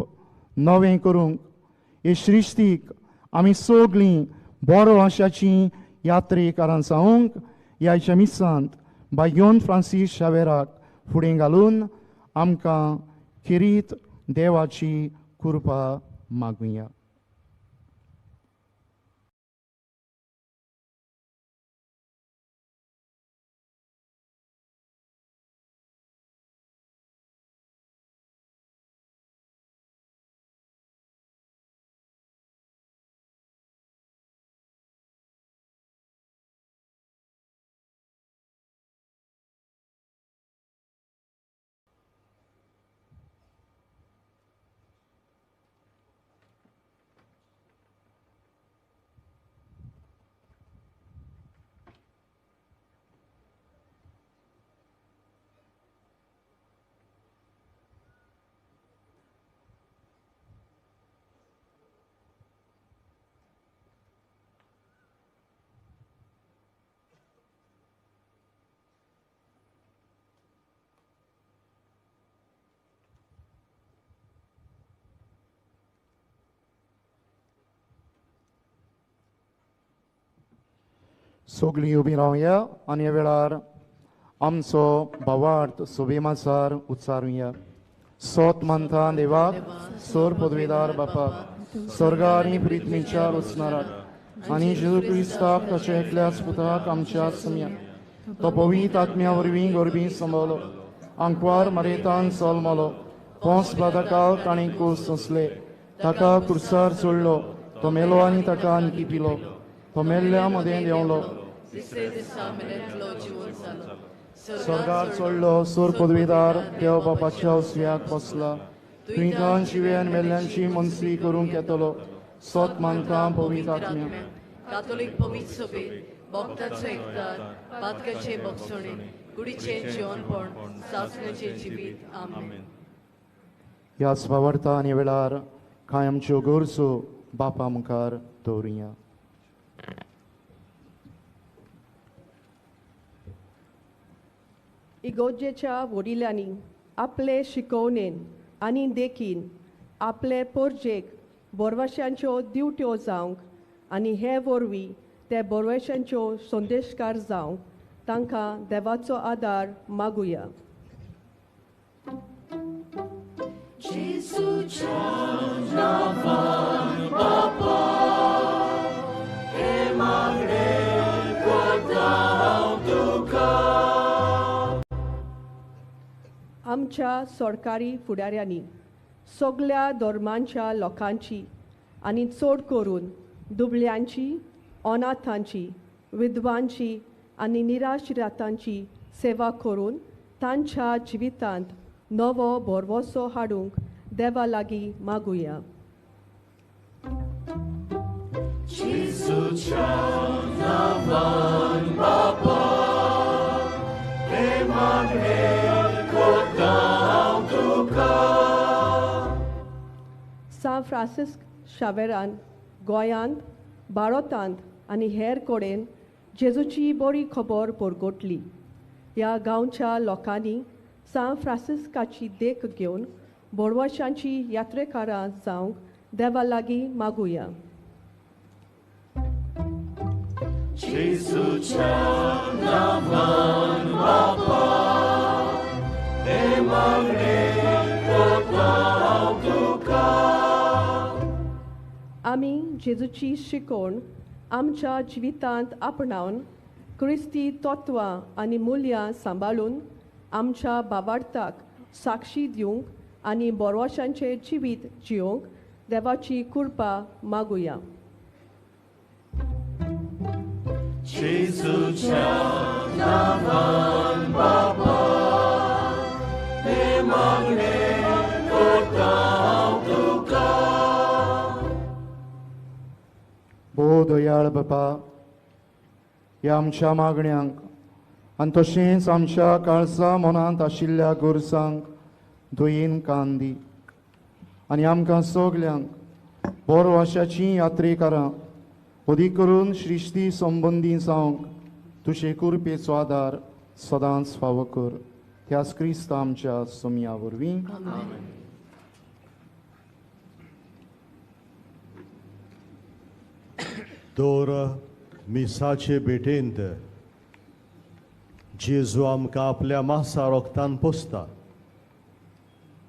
Speaker 3: नवें करूंक, हे सृश्टीक आमी सगळीं बरो आशाची यात्रेकारां जावंक ह्या मिसांत बायोन फ्रांसीस शावेराक फुडें घालून आमकां खेरीत देवाची कृपा मागुया. सगळीं उबी रावया आनी ह्या वेळार आमचो भावार्थ सोबेमासार उच्चारुया. सोत मानता देवाक, सोर पदवेदार बापाक, स्वर्गा आनी पृथ्वीच्या रचणाराक आनी जेजू क्रिस्ताक ताच्या एकल्याच पुताक आमच्या सम्या, तो पवित्र आत्म्या वरवीं गोरबी संभवलो, आंकवार मरेतान जल्मलो, पोंस बादाकाल ताणें कूस सोंसले, ताका कुर्सार चडलो, तो मेलो आनी ताका आणखी पिलो, तो मेल्ल्या मदें देंवलो, स्वर्गार चडलो, सोर पदवेदार देव बापाच्या उजव्याक बसला, तुवें तान जिव्यान मेल्ल्यांची मनसली करूंक येतलो. सोत मानता पवित्र आत्म्या,
Speaker 10: कातोलीक पवित्र सभेत, भक्ताचो एकतार, पातकाचे बक्षणे, कुडीचें जिवनपण, सासण्याचें जिवीत. आमेन.
Speaker 3: ह्याच भावार्था आनी वेळार कांय आमच्यो गरजो बापा मुखार दवरुया.
Speaker 11: इगोर्जेच्या वडिलांनी आपले शिकोवणेन आनी देखीन आपले पोरजेक बोरवाशांच्यो दिवट्यो जावंक आनी हे वरवीं ते बोरवाशांच्यो संदेशकार जावंक तांकां देवाचो आदार मागुया. आमच्या सरकारी फुडाऱ्यांनी सगळ्या धर्मांच्या लोकांची आनी चड करून दुबळ्यांची, अनाथांची, विधवांची आनी निराश्रितांची सेवा करून तांच्या जिवितांत नवो भरवसो हाडूंक देवा लागीं मागुया. सांत फ्रांसिस्क शावेरान गोंयांत, भारतांत आनी हेर कडेन जेजूची बरी खबर परगटली. ह्या गांवच्या लोकांनी सांत फ्रांसिस्काची देख घेवन बोरवाशांची यात्रेकारां जावंक देवा लागीं मागुया. आमी जेजूची शिकवण आमच्या जिवितांत आपणावन क्रिस्ती तत्वां आनी मुल्यां सांबाळून आमच्या बाबार्थाक साक्षी दिवंक आनी बोरवाशांचें जिवीत जियोंक देवाची कृपा मागुया.
Speaker 6: जेजूच्या नांवान बापा हें मागणें करता हांव तुका.
Speaker 3: भोव दयाळ बापा, ह्या आमच्या मागण्यांक आनी तशेंच आमच्या काळजा मनांत आशिल्ल्या गरजांक दयेन कान दी आनी आमकां सगल्यांक बरो आशाचीं यात्रेकारां अदीक करून सृश्टी संबंदी जावंक तुजे कृपेचो आदार सदांच फावो कर. त्याच क्रिस्ता आमच्या सोमया वरवीं.
Speaker 9: दर मिसाचे भेटेंत जेजू आमकां आपल्या मासा रोगतान पोसता,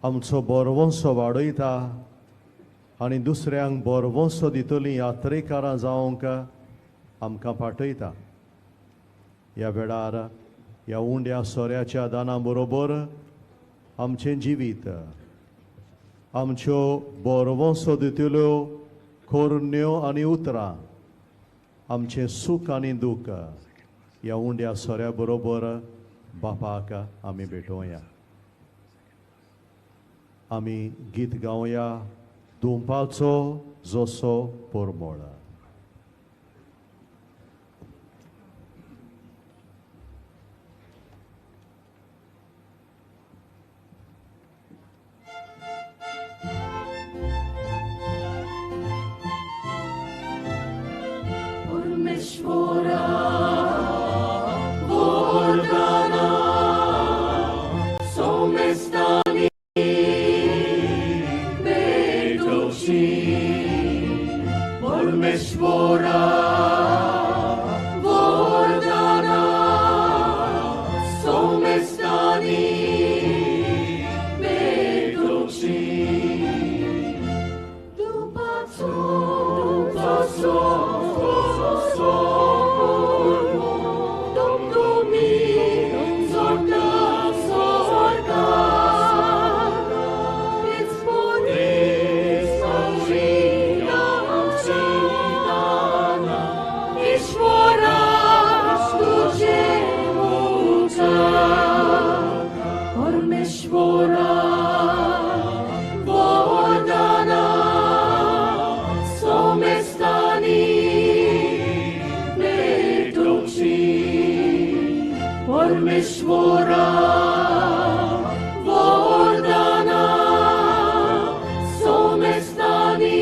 Speaker 9: आमचो बरवंसो वाडयता आनी दुसऱ्यांक बरवंसो दितलीं यात्रेकारां जावंक आमकां पाठयता. ह्या वेळार ह्या उंड्या सोऱ्याच्या दाना बरोबर आमचें जिवीत, आमच्यो बरवंसो दितल्यो कोरण्यो आनी उतरां, आमचें सूख आनी दूख ह्या उंड्या सोऱ्या बरोबर बापाक आमी भेटोवया. आमी गीत गावया दुंपाचो जसो परमळ.
Speaker 6: परमेश्वरा वरदाना सोमेस्तानी भेटोवची. परमेश्वरा वरदाना सोमेस्तानी भेटोवची. दुपाचो जसो परमेश्वरा वरदाना सोमेस्तानी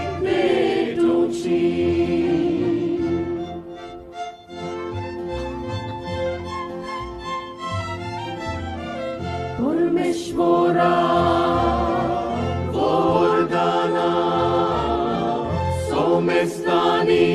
Speaker 6: भेटोवची. परमेश्वरा वरदाना सोमेस्तानी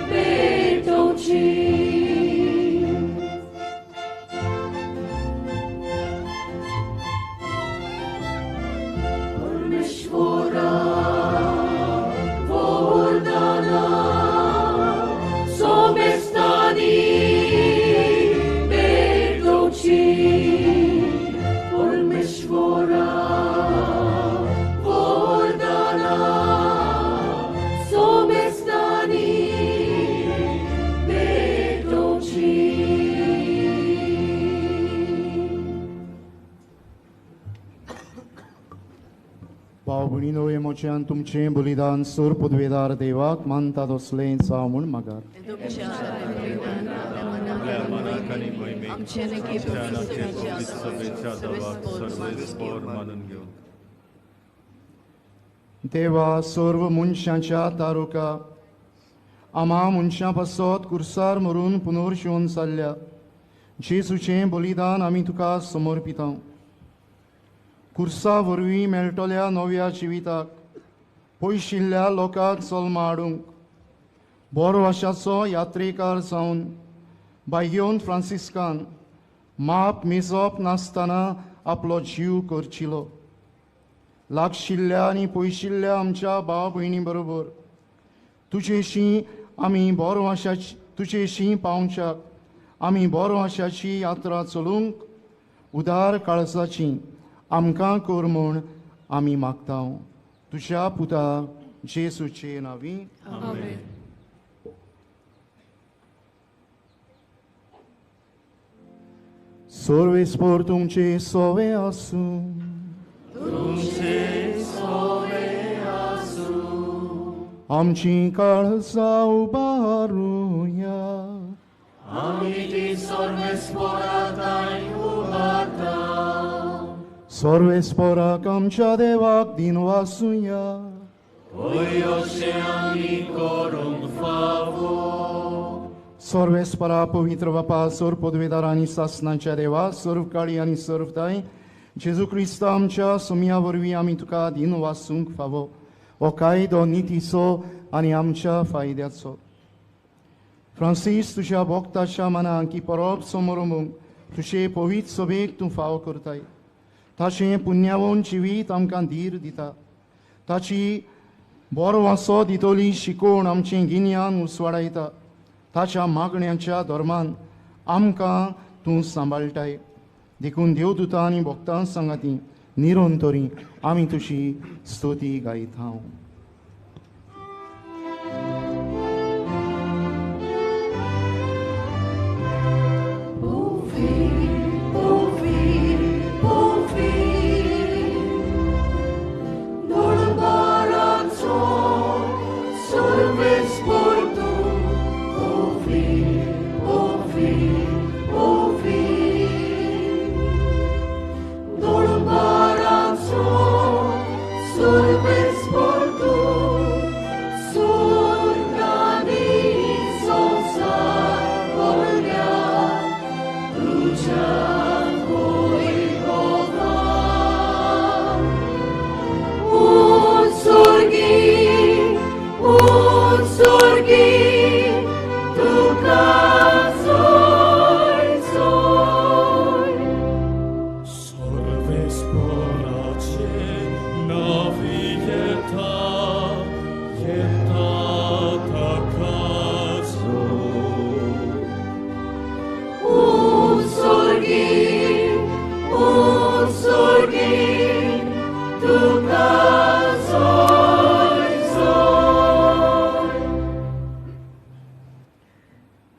Speaker 6: भेटोवची. परमेश्वरा वरदाना सोमेस्तानी भेटोवची. परमेश्वरा izvora, vordana, somestani petoči.
Speaker 3: भाव भयणीनो हे मोच्यान तुमचें बलिदान सोर पदवेदार देवाक मानता तसलें जावं म्हूण मागार. देवा सर्व मनशांच्या तारुका आमा मनशां पासत कुर्सार मरून पुनर्शिवन जाल्ल्या जेजूचें बलिदान आमी तुका समर्पिता. कुर्सा वरवीं मेळटल्या नव्या जिविताक पयशिल्ल्या लोकांक जल्मा हाडूंक बरो आशाचो यात्रेकार जावन बायगेवन फ्रांसिस्कान माप मेजप नासतना आपलो जीव करचिलो. लागशिल्ल्या आनी पयशिल्ल्या आमच्या भाव भयणी बरोबर तुजेशी आमी बरो आशाची तुजेशी पावच्याक आमी बरो आशाची यात्रा चलूंक उदार काळजाची आमकां कर म्हूण आमी मागता. तुज्या पुता जेजूचे नांवी
Speaker 10: आमेन.
Speaker 3: सर्वेस्पर तुमचे सोवे आसूं.
Speaker 6: तुमचे सोवे आसूं.
Speaker 3: आमची काळजां उबारुया.
Speaker 6: आमी ती सर्वेस्परा थांय उबारता.
Speaker 3: सर्वेस्पराक आमच्या देवाक दिनवासुया.
Speaker 6: हय अशें आमी करूंक फावो.
Speaker 3: सर्वेस्परा पवित्र बापा सर्व पदवेदार आनी सासनाच्या देवा सर्व काळी आनी सर्व ताय जेजू क्रिस्त आमच्या सोमया वरवीं आमी तुका दिनवासूंक फावो. हो कायदो नितीचो आनी आमच्या फायद्याचो. फ्रांसीस तुज्या भोक्ताच्या मनाक ही परब समरंभूंक तुजे पवित्र सभेक तूं फावो करताय. ताचें पुण्यावन जिवीत आमकां धीर दिता. ताची बरो वासो दितली शिकोवण आमचें गिन्यान उसवाडायता. ताच्या मागण्यांच्या धर्मान आमकां तूं सांबाळटाय. देखून देवदूतां आनी भक्तां सांगाती निरंतरी आमी तुजी स्तुती गायता.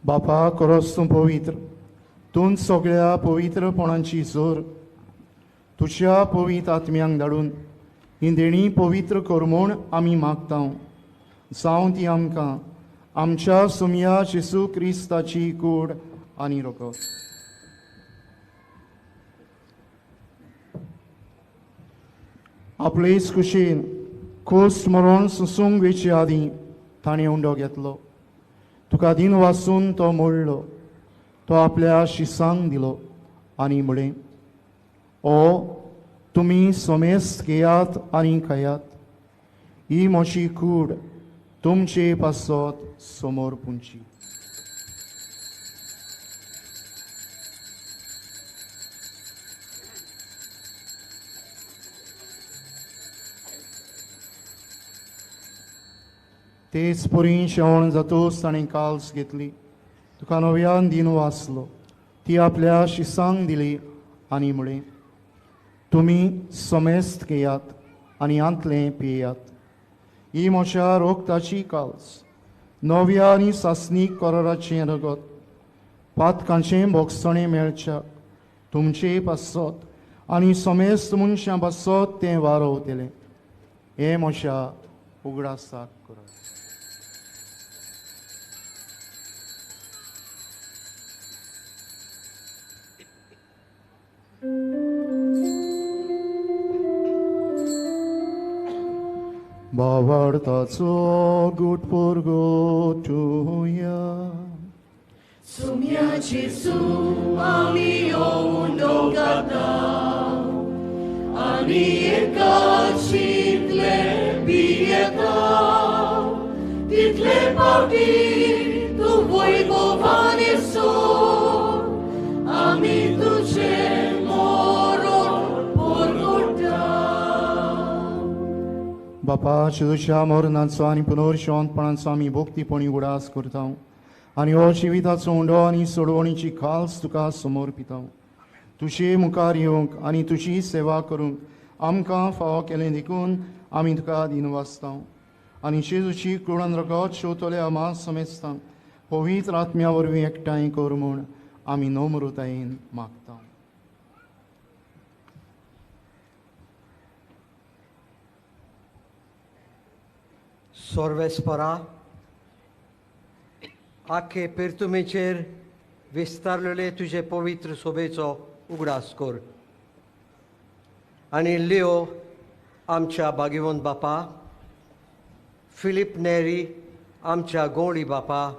Speaker 3: बापा खरोच तूं पवित्र, तूं सगळ्या पवित्रपणाची जोर तुज्या पवित्र आत्म्यांक धाडून ही देणी पवित्र कर म्हूण आमी मागता. जावं ती आमकां आमच्या सुमया जेजू क्रिस्ताची कूड आनी रगत. आपलेच कुशीन खोस मरण सोसूंक वेचे आदीं ताणें उंडो घेतलो. तुका दिन वासून तो मोडलो. तो आपल्या शिसांक दिलो आनी म्हळें, ओ तुमी समेस्त घेयात आनी खायात. ही म्हजी कूड तुमचे पासत समोर पुंची. तेच परी शेवण जातूच ताणें काल्स घेतली. तुका नव्यान दिन वाचलो. ती आपल्या शिसांक दिली आनी म्हळें, तुमी समेस्त घेयात आनी आंतलें पियात. ही म्हज्या रोगताची काल्स, नव्या आनी सासणीक कराराचें रगत, पातकांचें भोगसणें मेळच्याक तुमचे पासत आनी समेस्त मनशां पासत तें वारोवतलें. हें म्हज्या उगडासाक करात. भावार्थाचो गुट परगटुया.
Speaker 6: सुम्या जेजू आमी येवन गाता आनी एका चिंतले पियेता तितले पावटी तूं वैभवान सोड आमी तुजें मरण परगटा.
Speaker 3: बापा, जेजूच्या मरणाचो आनी पुनर्जिवंतपणाचो आमी भक्तीपणी उगडास करता आनी हो जिविताचो उंडो आनी सोडवणीची खास तुका समर्पिता. तुजे मुखार येवंक आनी तुजी सेवा करूंक आमकां फावो केलें देखून आमी तुका दिनवासता. आनी जेजूची कुळान रगत शेवतल्या आमा समेस्तांक पवित्र आत्म्या वरवीं एकठांय कर म्हूण आमी नम्रतायेन मागता.
Speaker 12: सोर्वेस्परा, आखे पिर्तुमेचेर विस्तारलेले तुजे पवित्र सोबेचो उगडास कर आनी लियो आमच्या भाग्यवंत बापा, फिलीप नेरी आमच्या गोंवळी बापा,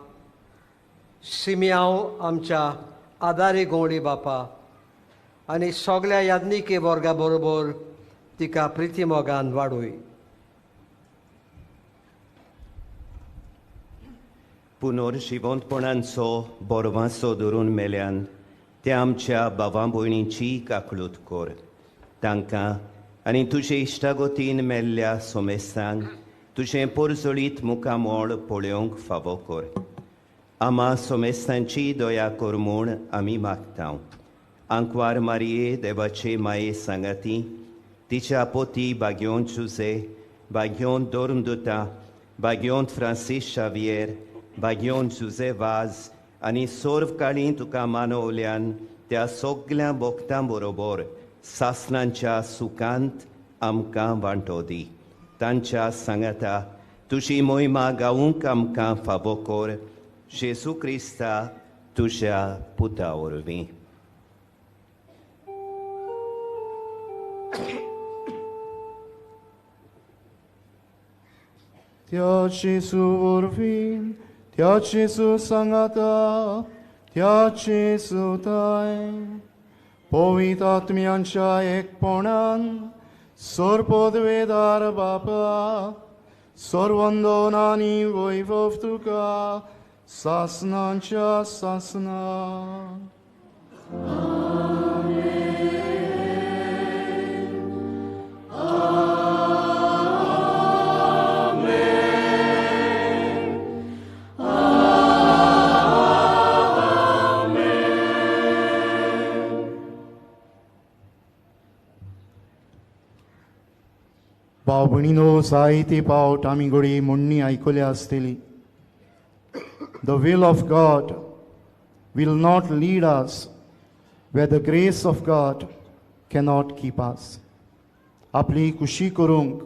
Speaker 12: सिमियांव आमच्या आदारी गोंवळी बापा आनी सगळ्या याज्ञिके वर्गा बरोबर तिका प्रितीमोगान वाडोय.
Speaker 1: पुनर्जिवंतपणांचो बोरवांसो धरून मेल्यान त्या आमच्या भावा भयणींची काकळूत कर. तांकां आनी तुजे इश्टागतीन मेल्ल्या सोमेस्तांक तुजें पोरजळीत मुखामळ पळोवंक फावो कर. आमा सोमेस्तांची दया कर म्हूण आमी मागता. आंकवार मारये देवाचे माये सांगाती तिच्या पोती भाग्योन जुजे, भाग्योन धर्मदुता, भाग्योन फ्रांसीस शावियर, भाग्योन जुजे वाज आनी सर्व काळी तुका मानवल्यान त्या सगल्या भक्तां बरोबर सासणांच्या सुखांत आमकां वांटो दी. तांच्या सांगाता तुजी मोहिमा गावूंक आमकां फावो कर. जेजू क्रिस्ता तुज्या पुता वरवीं.
Speaker 3: त्या जेजू वरवीं, त्या जेजू सांगाता, त्या जेजू ताय पवित्र आत्म्यांच्या एकपणान सर्वपदवेदार बापा, सर्वंदन आनी वैभव तुका सासणांच्या सासणा. भाव भयणीनो, जायते पावट आमी घडये म्हणणी आयकल्या आसतली, The will of God will not lead us where the grace of God cannot keep us. आपली खुशी करूंक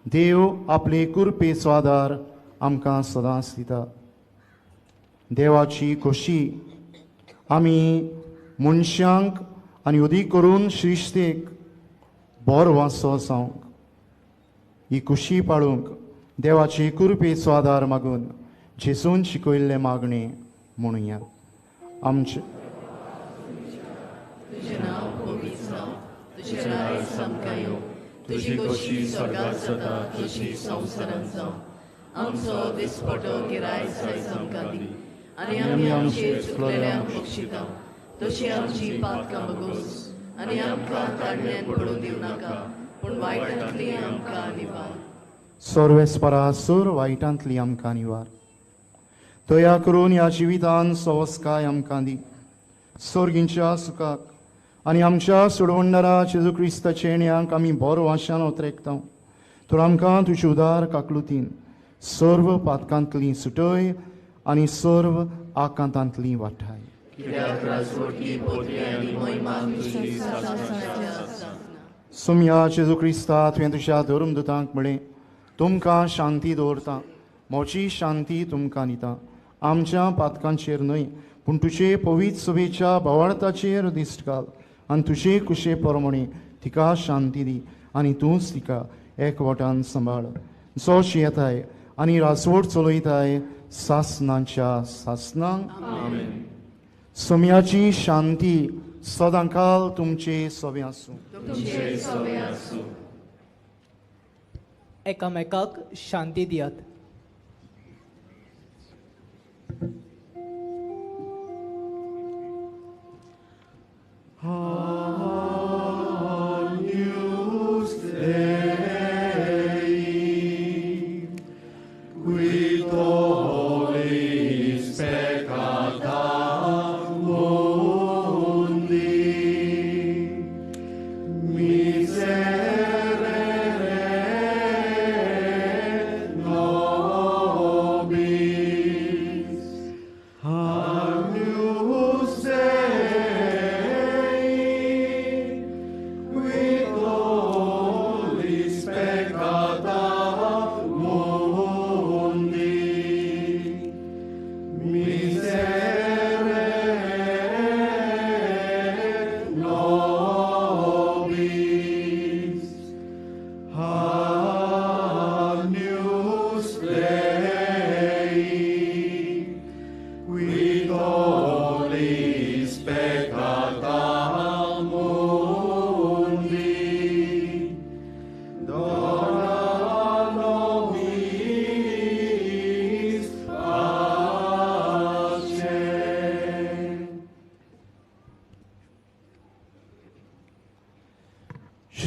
Speaker 3: देव आपले कृपेचो आदार आमकां सदांच दिता. देवाची खोशी आमी मनशांक आनी अदीक करून श्रिश्तेक बरो वांसो जावंक, ही खुशी पाळूंक देवाची कृपेचो आदार मागून जेजून शिकयल्लें मागणें म्हणुया. आमचें
Speaker 10: तुजें नांव पवित्र जावं, तुजें राज्य आमकां येवं, तुजी खोशी स्वर्गांत जाता तशी संवसारांत जावं. आमचो दिसपटो गिरायक आयज आमकां दी आनी आमी आमचे चुकलेल्यांक बक्षिता तशी आमची पातकां बगोस आनी आमकां ताडण्यान पडूं दिवं नाका, पूण वायटांतली आमकां निवार.
Speaker 3: सर्वेस्परा सूर वायटांतली आमकां निवार. दया करून ह्या जिवितान सवस्काय आमकां दी. सर्गींच्या सुखाक आनी आमच्या सोडवणदारा जेजू क्रिस्ताचे येण्याक आमी बरो आशान ओतरेकता. तर आमकां तुजे उदार काकलुतीन सर्व पातकांतली सुटय आनी सर्व आकांतांतली वाठाय. सोमया जेजू क्रिस्ता, तुवें तुज्या धर्मदूतांक म्हळें, तुमकां शांती दवरता, म्हजी शांती तुमकां दिता. आमच्या पातकांचेर न्हय पूण तुजे पवित्र सभेच्या भावार्थाचेर दिश्ट घाल आनी तुजे कुशे प्रमाणे तिका शांती दी आनी तूंच तिका एकवटान सांबाळ, जो शियेताय आनी रासवट चलयताय सासनाच्या सासनांक. सोम्याची शांती सदांकाल तुमचे सोबे आसूं.
Speaker 13: एकामेकाक शांती दियात.
Speaker 6: Agnus Dei, qui tollis peccata mundi, miserere nobis. Agnus Dei, qui tollis peccata mundi, miserere nobis. Agnus Dei, qui tollis peccata mundi, dona nobis pace.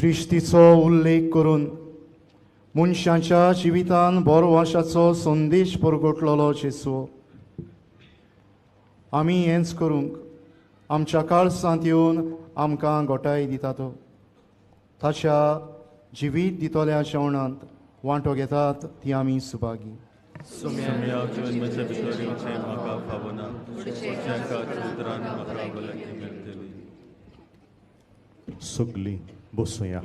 Speaker 3: सृश्टीचो उल्लेख करून मनशाच्या जिवितान बरो वाशाचो संदेश परगटलेलो जेजू, आमी हेंच करूंक आमच्या काळसांत येवन आमकां गोटाय दिता. तो ताच्या जिवीत दितल्या जेवणांत वांटो घेतात ती आमी सुभागी.
Speaker 14: सोम्या, तुवें म्हज्या भितर येवचें म्हाका फावना, तुज्या एकाच उतरान म्हाका भलायकी मेळटली.
Speaker 9: सगलीं बसुया.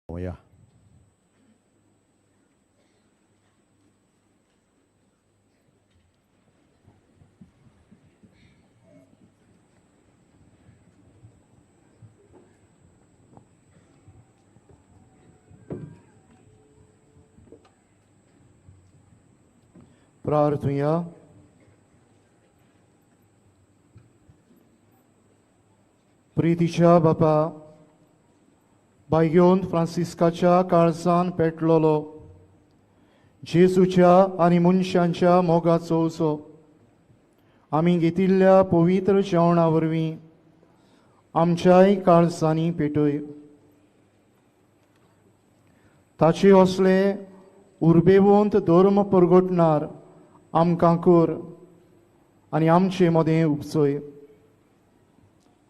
Speaker 9: या.
Speaker 3: प्रार्थुया. प्रितीच्या बापा, बायगेवन फ्रांसिस्काच्या काळजान पेटलोलो जेजूच्या आनी मनशांच्या मोगाचो उसो आमी घेतिल्ल्या पवित्र जेवणा वरवीं आमच्याय काळजांनी पेटय. ताचे असले उर्बेवंत धर्म परगटणार आमकां कर आनी आमचे मदें उपचय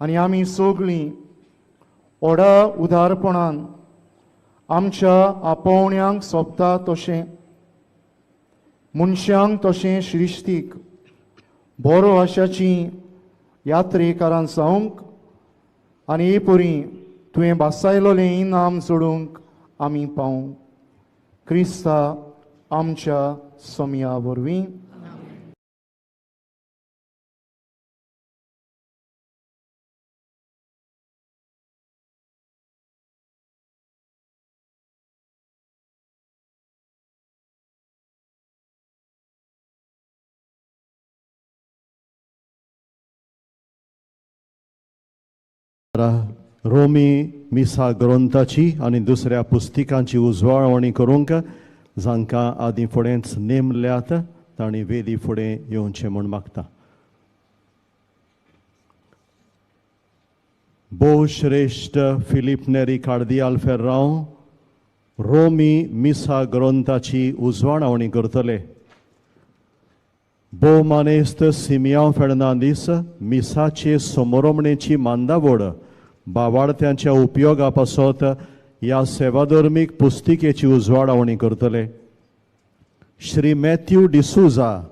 Speaker 3: आनी आमी सगळीं व्हडा उदारपणान आमच्या आपोवण्यांक सोबता तशें मनशांक तशें श्रिश्टीक बरो आशाची यात्रेकारां जावंक आनी हे परी तुवें भासायलोलें इनाम जोडूंक आमी पावूं. क्रिस्ता आमच्या सोमया वरवीं.
Speaker 9: रोमी मिसा ग्रंथाची आनी दुसऱ्या पुस्तिकांची उजवाडवणी करूंक जांकां आदीं फुडेंच नेमल्यात तांणी वेदी फुडें येवचें म्हूण मागता. भोवश्रेश्ठ फिलीप नेरी कार्दियाल फेर्रांव रोमी मिसा ग्रंथाची उजवाडावणी करतले. भोवमानेस्त सिमियांव फेर्नांदीस मिसाचे समोरमणेची मांदावड बावाडत्यांच्या उपयोगा पासत ह्या सेवाधर्मीक पुस्तिकेची उजवाडावणी करतले. Shri Matthew D'Souza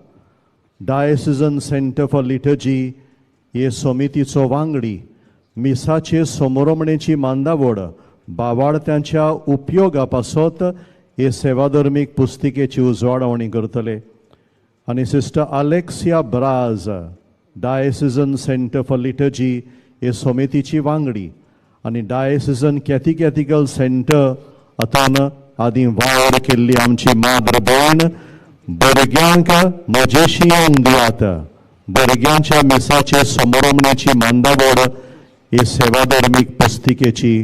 Speaker 9: diocesan centre for liturgy हे समितीचो वांगडी मिसाचे समोरमणेची मांदावड बावाडत्यांच्या उपयोगा पासत हे सेवाधर्मीक पुस्तिकेची उजवाडावणी करतले. आनी sister Alexia Braz diocesan centre for liturgy हे समितीची वांगडी आनी डायसिजन कॅथिकॅथिकल सेंटर हातून आदीं वावर केल्ली आमची माद्र भयण भुरग्यांक म्हजेशी येवन दियात. भुरग्यांच्या मिसाचे समोरमणेची मांदावड हे सेवाधर्मीक पुस्तिकेची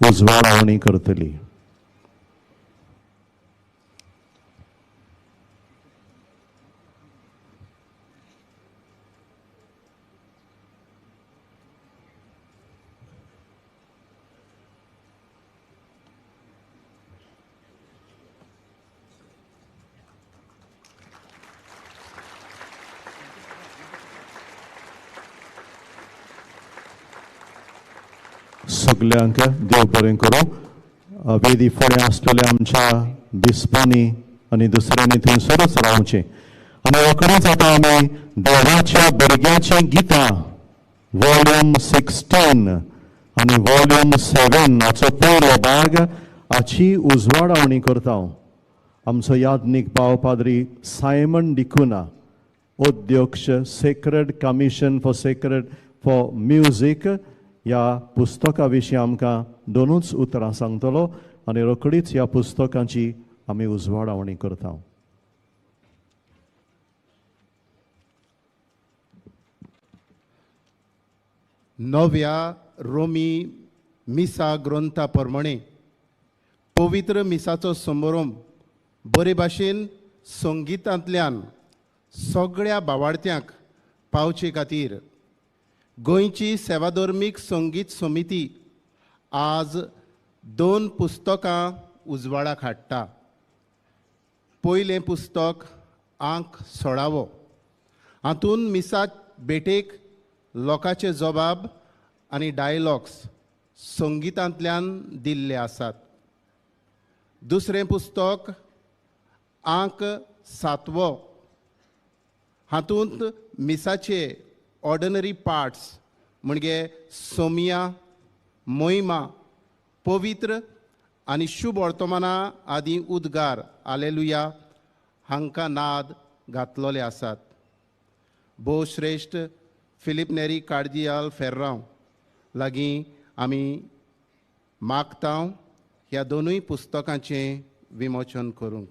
Speaker 9: उजवाडावणी करतली. सगल्यांक देव बरें करूं. वेदी फुडें आसलेल्या आमच्या बिस्पांनी आनी दुसऱ्यांनी थंयसरूच रावचें. आनी रोखडीच आतां आमी देवाच्या भुरग्याचीं गितां वॉल्यूम 16 आनी वॉल्यूम 7 हाचो पयलो भाग हाची उजवाडावणी करता. आमचो याज्ञीक भाव पाद्री सायमन डिकुना अध्यक्ष sacred commission for sacred for music ह्या पुस्तका विशीं आमकां दोनूच उतरां सांगतलो आनी रोखडीच ह्या पुस्तकांची आमी उजवाडावणी करता.
Speaker 15: नव्या रोमी मिसा ग्रंथा प्रमाणे पवित्र मिसाचो समारंभ बरे भाशेन संगितांतल्यान सगळ्या बावाडत्यांक पावचे खातीर गोंयची सेवाधर्मीक संगीत समिती आज 2 पुस्तकां उजवाडाक हाडटा. पयलें पुस्तक आंक 16 हातून मिसा भेटेक लोकांचे जबाब आनी डायलॉग्स संगितांतल्यान दिल्ले आसात. दुसरें पुस्तक आंक 7 हातूंत मिसाचे ऑर्डिनरी पार्ट्स म्हणजे सोमिया, मोहिमा, पवित्र आनी शुभ वर्तमाना आदी उद्गार आलेलुया हांकां नाद घातलेले आसात. भोवश्रेश्ठ फिलीप नेरी कार्दियाल फेर्रांव लागीं आमी मागता ह्या दोनूय पुस्तकांचें विमोचन करूंक.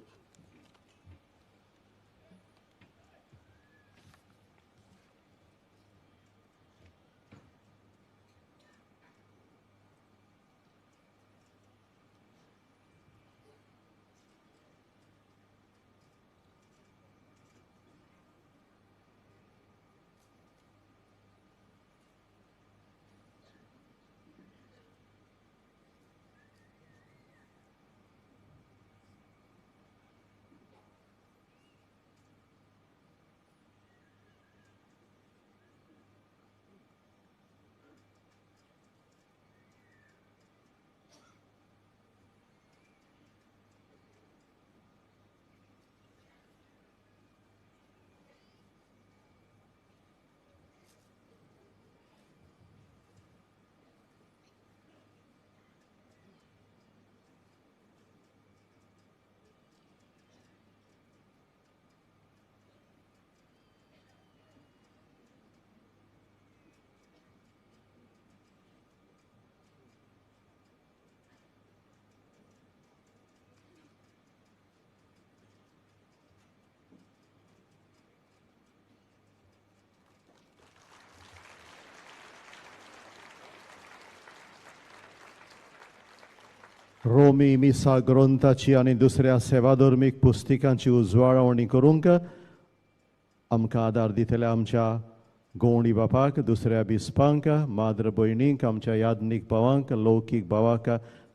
Speaker 9: रोमी मिसा ग्रंथाची आनी दुसऱ्या सेवाधर्मीक पुस्तिकांची उजवाडावणी करूंक आमकां आदार दितले आमच्या गोवणी बापाक, दुसऱ्या बिस्पांक, माद्र भयणींक, आमच्या याज्ञीक भावांक, लौकीक भावाक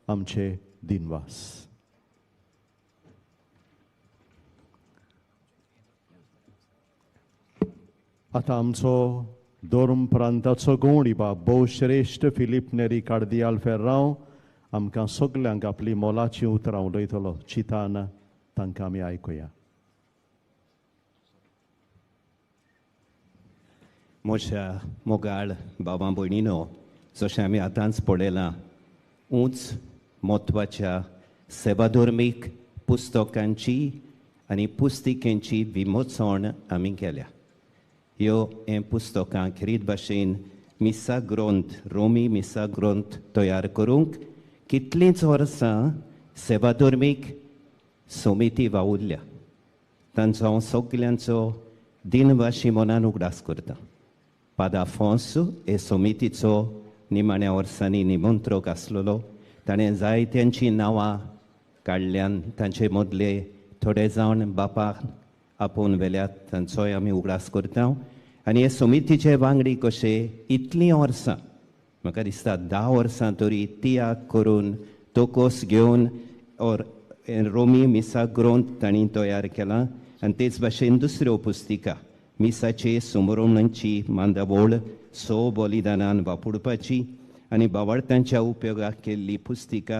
Speaker 9: आमचे दिनवास. आतां आमचो धर्म प्रांताचो गोवणी बाप भोवश्रेश्ठ फिलीप नेरी कार्दियाल फेर्रांव आमकां सगल्यांक आपली मोलाचीं उतरां उलयतलो. चिंतान तांकां आमी आयकुया.
Speaker 1: म्हज्या मोगाळ बाबा भयणीनो, जशें आमी आतांच पळयलां, उंच म्हत्वाच्या सेवाधर्मीक पुस्तकांची आनी पुस्तिकेंची विमोचण आमी केल्या. ह्यो हें पुस्तकां खेरीत भाशेन मिसा ग्रंथ, रोमी मिसा ग्रंथ तयार करूंक कितलींच वर्सां सेवाधर्मीक समिती वावुरल्या. तांचो हांव सगल्यांचो दिनवाशी मनान उगडास करता. पादा आफोंस हे समितीचो निमाण्या वर्सांनी निमंत्रक आसलेलो. ताणें जायत्यांचीं नांवां काडल्यान तांचे मदले थोडे जाण बापाक आपोवन व्हेल्यात, तांचोय आमी उगडास करता. आनी हे समितीचे वांगडी कशे इतलीं वर्सां, म्हाका दिसता 10 वर्सां तरी तियाग करून तोकोस घेवन और रोमी मिसा ग्रंथ तांणी तयार केला. आनी तेच भाशेन दुसऱ्यो पुस्तिका मिसाचे सुमरोमणांची मांदावळ 6 बलिदानान वापरपाची आनी बावळटांच्या उपयोगाक केल्ली पुस्तिका,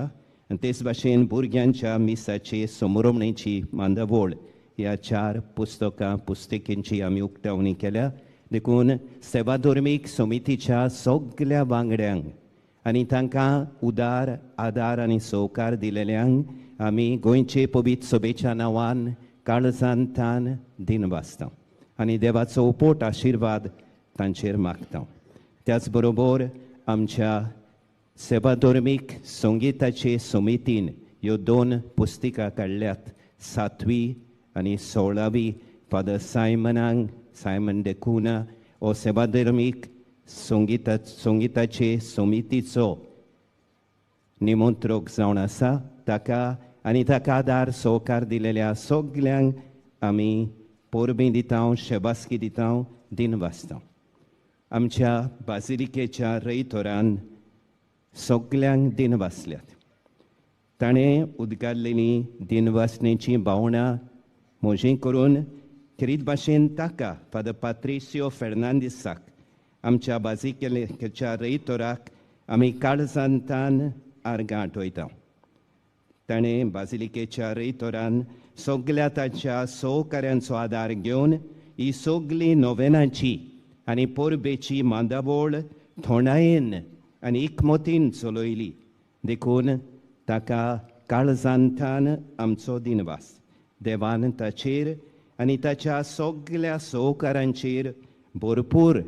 Speaker 1: आनी तेच भाशेन भुरग्यांच्या मिसाचे सुमरोमणेची मांदावळ, ह्या 4 पुस्तकां पुस्तिकेंची आमी उक्तावणी केल्या. देखून सेवाधर्मीक समितीच्या सगल्या वांगड्यांक आनी तांकां उदार आदार आनी सहकार दिलेल्यांक आमी गोंयचे पवित्र सभेच्या नांवान काळजांतान दिनवासता आनी देवाचो उपोट आशिर्वाद तांचेर मागता. त्याच बरोबर आमच्या सेवाधर्मीक संगीताचे समितीन ह्यो 2 पुस्तिका काडल्यात, 7वी आनी 16वी. फादर सायमनांक, सायमन डेकुना हो सेवाधर्मीक संगीताचे समितीचो निमंत्रक जावन आसा, ताका आनी ताका आदार सहकार दिलेल्या सगल्यांक आमी परबीं दिता, शेबासकी दिता, दिनवासता. आमच्या बाजिलिकेच्या रयतोरान सगल्यांक दिनवासल्यात. ताणें उदगारलेली दिनवासणेचीं भावनां म्हजीं करून खेरीत भाशेन ताका फादर पात्रिसियो फेर्नांदीसाक, आमच्या बाजिलिकेच्या रयतोराक आमी काळजांतान आर्गां आठयता. ताणें बाजिलिकेच्या रयतोरान सगल्या ताच्या सहकाऱ्यांचो आदार घेवन ही सगली नोवेनाची आनी परबेची मांदावळ थोंडायेन आनी एकमतीन चलयली. देखून ताका काळजांतान आमचो दिनवास. देवान ताचेर आनी ताच्या सगल्या सहकारांचेर भरपूर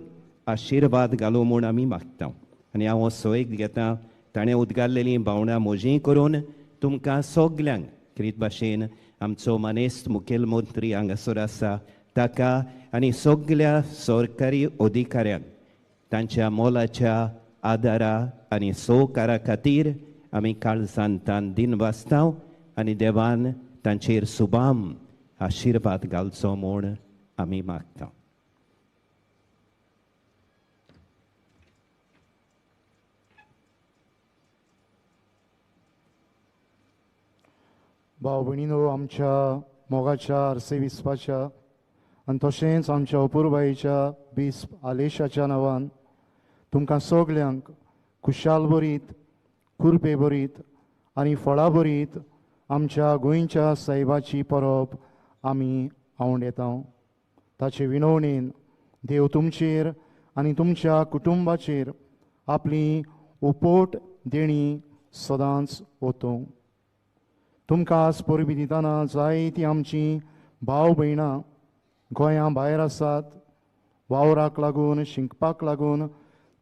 Speaker 1: आशिर्वाद घालूं म्हूण आमी मागता. आनी हांव हो सोयीक घेता, ताणें उदगारलेलीं भावनां म्हजीं करून तुमकां सगल्यांक खेरीत भाशेन आमचो मानेस्त मुखेलमंत्री हांगासर आसा ताका आनी सगल्या सरकारी अधिकाऱ्यांक तांच्या मोलाच्या आदारा आनी सहकारा खातीर आमी काळजांतान दिनवासता आनी देवान तांचेर सुबाम आशिर्वाद घालचो म्हूण आमी मागता.
Speaker 3: भाव भयणीनो, आमच्या मोगाच्या आर्सेबिस्पाच्या आनी तशेंच आमच्या अपुरबायेच्या बिस्प आलेशाच्या नांवान तुमकां सगल्यांक खुशाल बरीत, कुरपे बरीत आनी फळां बरीत आमच्या गोंयच्या सायबाची परब आमी आवड येता. ताचे विनवणेन देव तुमचेर आनी तुमच्या कुटुंबाचेर आपली उपोट देणी सदांच ओतूं. तुमकां आज परबीं दितना जायतीं आमचीं भाव भयणां गोंया भायर आसात, वावराक लागून, शिकपाक लागून,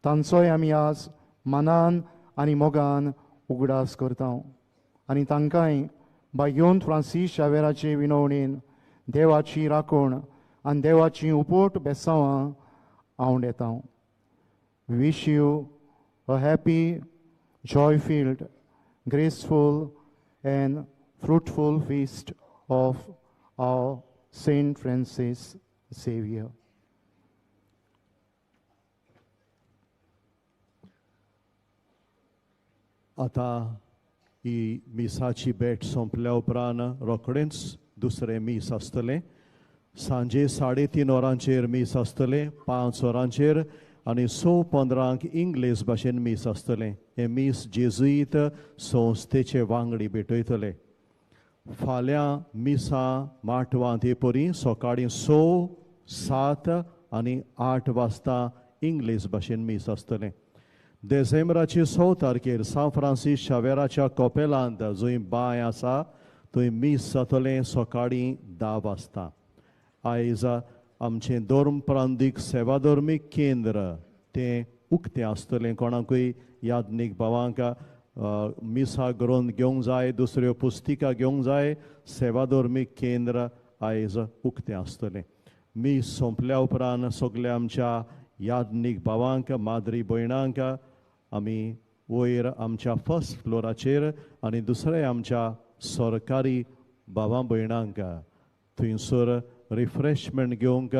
Speaker 3: तांचोय आमी आज मनान आनी मोगान उगडास करता आनी तांकांय बायोन फ्रांसीस शावेराचे विनवणेन देवाची राखण आनी देवाची उपोट बेसांवां आवड येता. Wish you a happy, joy filled, graceful and fruitful feast of our Saint Francis Xavier.
Speaker 9: आतां ही मिसाची भेट सोंपल्या उपरांत रोखडेंच दुसरें मीस आसतलें. सांजे 3:30 वरांचेर मीस आसतलें, 5 वरांचेर आनी 6:15 इंग्लीश भाशेन मीस आसतलें. हें मीस जेजुईत संस्थेचे वांगडी भेटयतले. फाल्यां मिसां माटवांत हे परी सकाळीं 6, 7 आनी 8 वाजता इंग्लीश भाशेन मीस आसतलें. देसेंब्राचे 6 तारखेर सांत फ्रांसीस शावेराच्या कॉपेलांत जंय बांय आसा थंय मीस जातलें सकाळीं 10 वाजता. आयज आमचें धर्म प्रांतीक सेवाधर्मीक केंद्र तें उक्तें आसतलें. कोणाकूय याज्ञीक भावांक मिसा ग्रंथ घेवंक जाय, दुसऱ्यो पुस्तिका घेवंक जाय, सेवाधर्मीक केंद्र आयज उक्तें आसतलें. मीस सोंपल्या उपरांत सगल्या आमच्या याज्ञीक भावांक, माद्री भयणांक आमी वयर आमच्या फर्स्ट फ्लोराचेर आनी दुसरे आमच्या सरकारी भावां भयणांक थंयसर रिफ्रेशमेंट घेवंक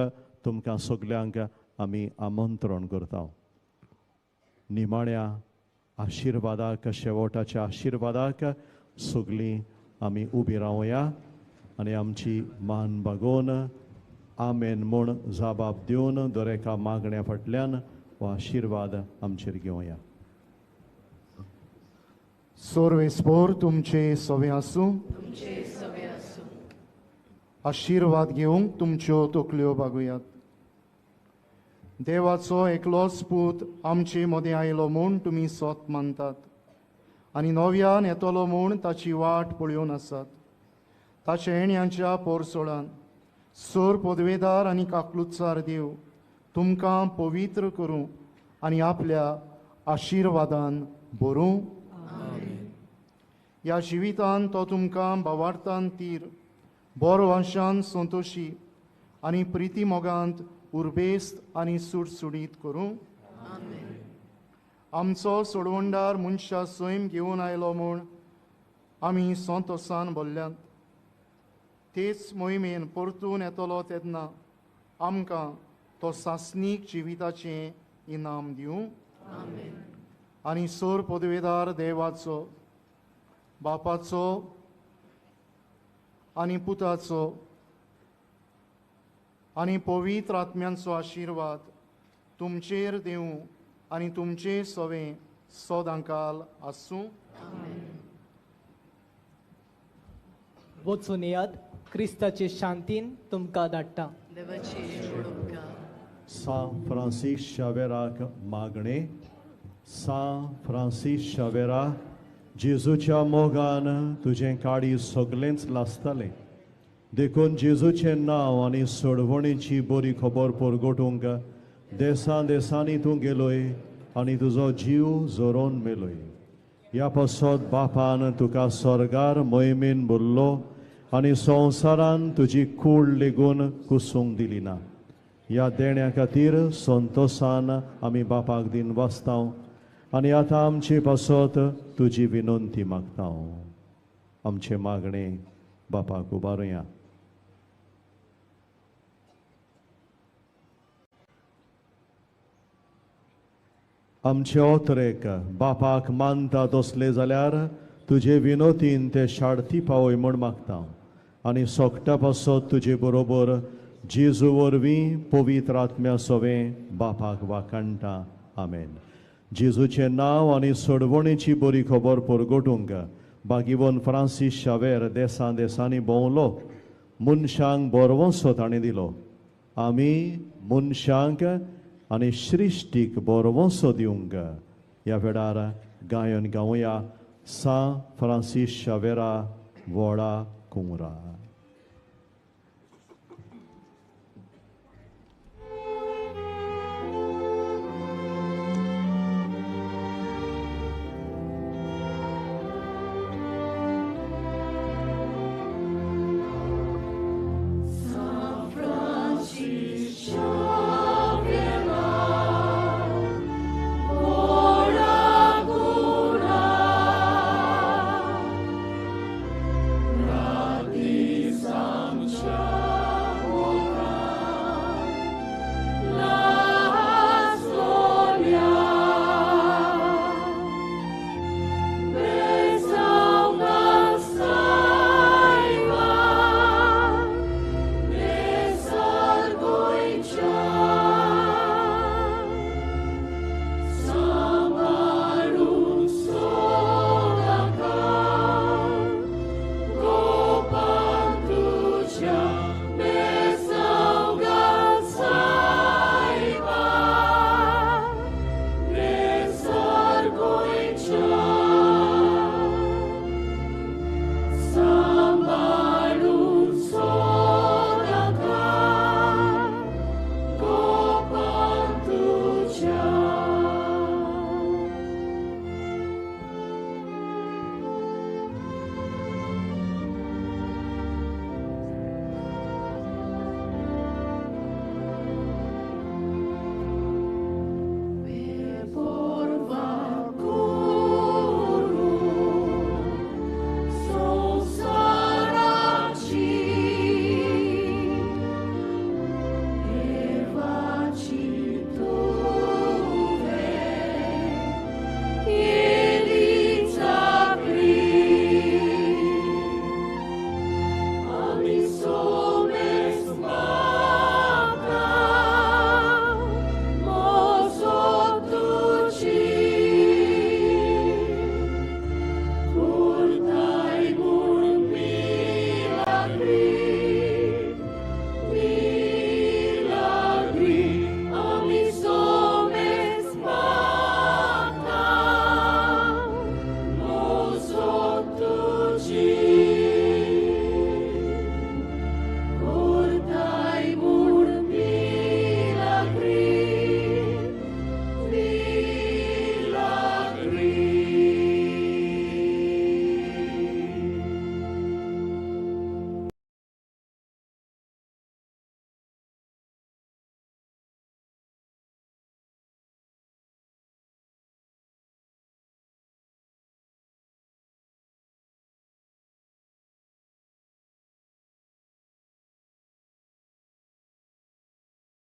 Speaker 9: तुमकां सगल्यांक आमी आमंत्रण करता. निमाण्या आशिर्वादाक, शेवटाच्या आशिर्वादाक सगळीं आमी उबी रावया आनी आमची मान बागोवन आमेन म्हूण जबाब दिवन दरेका मागण्या फाटल्यान हो आशिर्वाद आमचेर घेवया.
Speaker 3: सोर्वेस्पोर तुमचे सवे आसूं. आशिर्वाद घेवंक तुमच्यो तकल्यो बागुयात. देवाचो एकलोच पूत आमचे मदें आयलो म्हूण तुमी सोत मानतात आनी नव्यान येतलो म्हूण ताची वाट पळोवन आसात. ताचे येण्याच्या पोरसोळान सोर पदवेदार आनी काकलुत्सार देव तुमकां पवित्र करूं आनी आपल्या आशिर्वादान भरूं. ह्या जिवितान तो तुमकां भावार्थान तीर, बरो वंशान संतोशी आनी प्रिती मोगांत उर्बेस्त आनी सुडसुडीत करूं. आमचो सोडवणदार मनशा सैम घेवन आयलो म्हूण आमी संतोसान भरल्यात. तेच मोहिमेन परतून येतलो तेन्ना आमकां तो सासणीक जिविताचें इनाम दिवं. आनी सोर पदवेदार देवाचो, बापाचो आनी पुताचो आनी पवित्र आत्म्यांचो आशिर्वाद तुमचेर दिवं आनी तुमचे सवें सदांकाल आसूं.
Speaker 13: वचून येयात, क्रिस्ताचे शांतीन तुमकां धाडटा.
Speaker 9: सांत फ्रांसीस शावेराक मागणें. सांत फ्रांसीस शावेरा, जेजूच्या मोगान तुजें काळीज सगळेंच लासतालें, देखून जेजूचें नांव आनी सोडवणीची बरी खबर परगटूंक देसां देसांनी तूं गेलोय आनी तुजो जीव जोरोवन मेलोय. ह्या पासत बापान तुका स्वर्गार मोहिमेन भरलो आनी संवसारान तुजी कूड लेगून कुसूंक दिली ना. ह्या देण्या खातीर संतोसान आमी बापाक दिन वाचता आनी आतां आमचे पासत तुजी विनंती मागता. आमचें मागणें बापाक उबारुया. आमचे ओतरेक बापाक मानता तसले जाल्यार तुजे विनोतीन ते शाडती पावय म्हूण मागता आनी सोकटा पासत तुजे बरोबर जेजू वरवीं पवित्र आत्म्या सवें बापाक वाखाणटा. आमेन. जेजूचें नांव आनी सोडवणीची बरी खबर परगटूंक बागिवन फ्रांसीस शावेर देसां देसांनी भोंवलो, मनशांक बरवंसो ताणें दिलो. आमी मनशांक आनी सृश्टीक बरवंसो दिवंक ह्या वेळार गायन गावया सांत फ्रांसीस शावेरा व्हडा कुंवरा.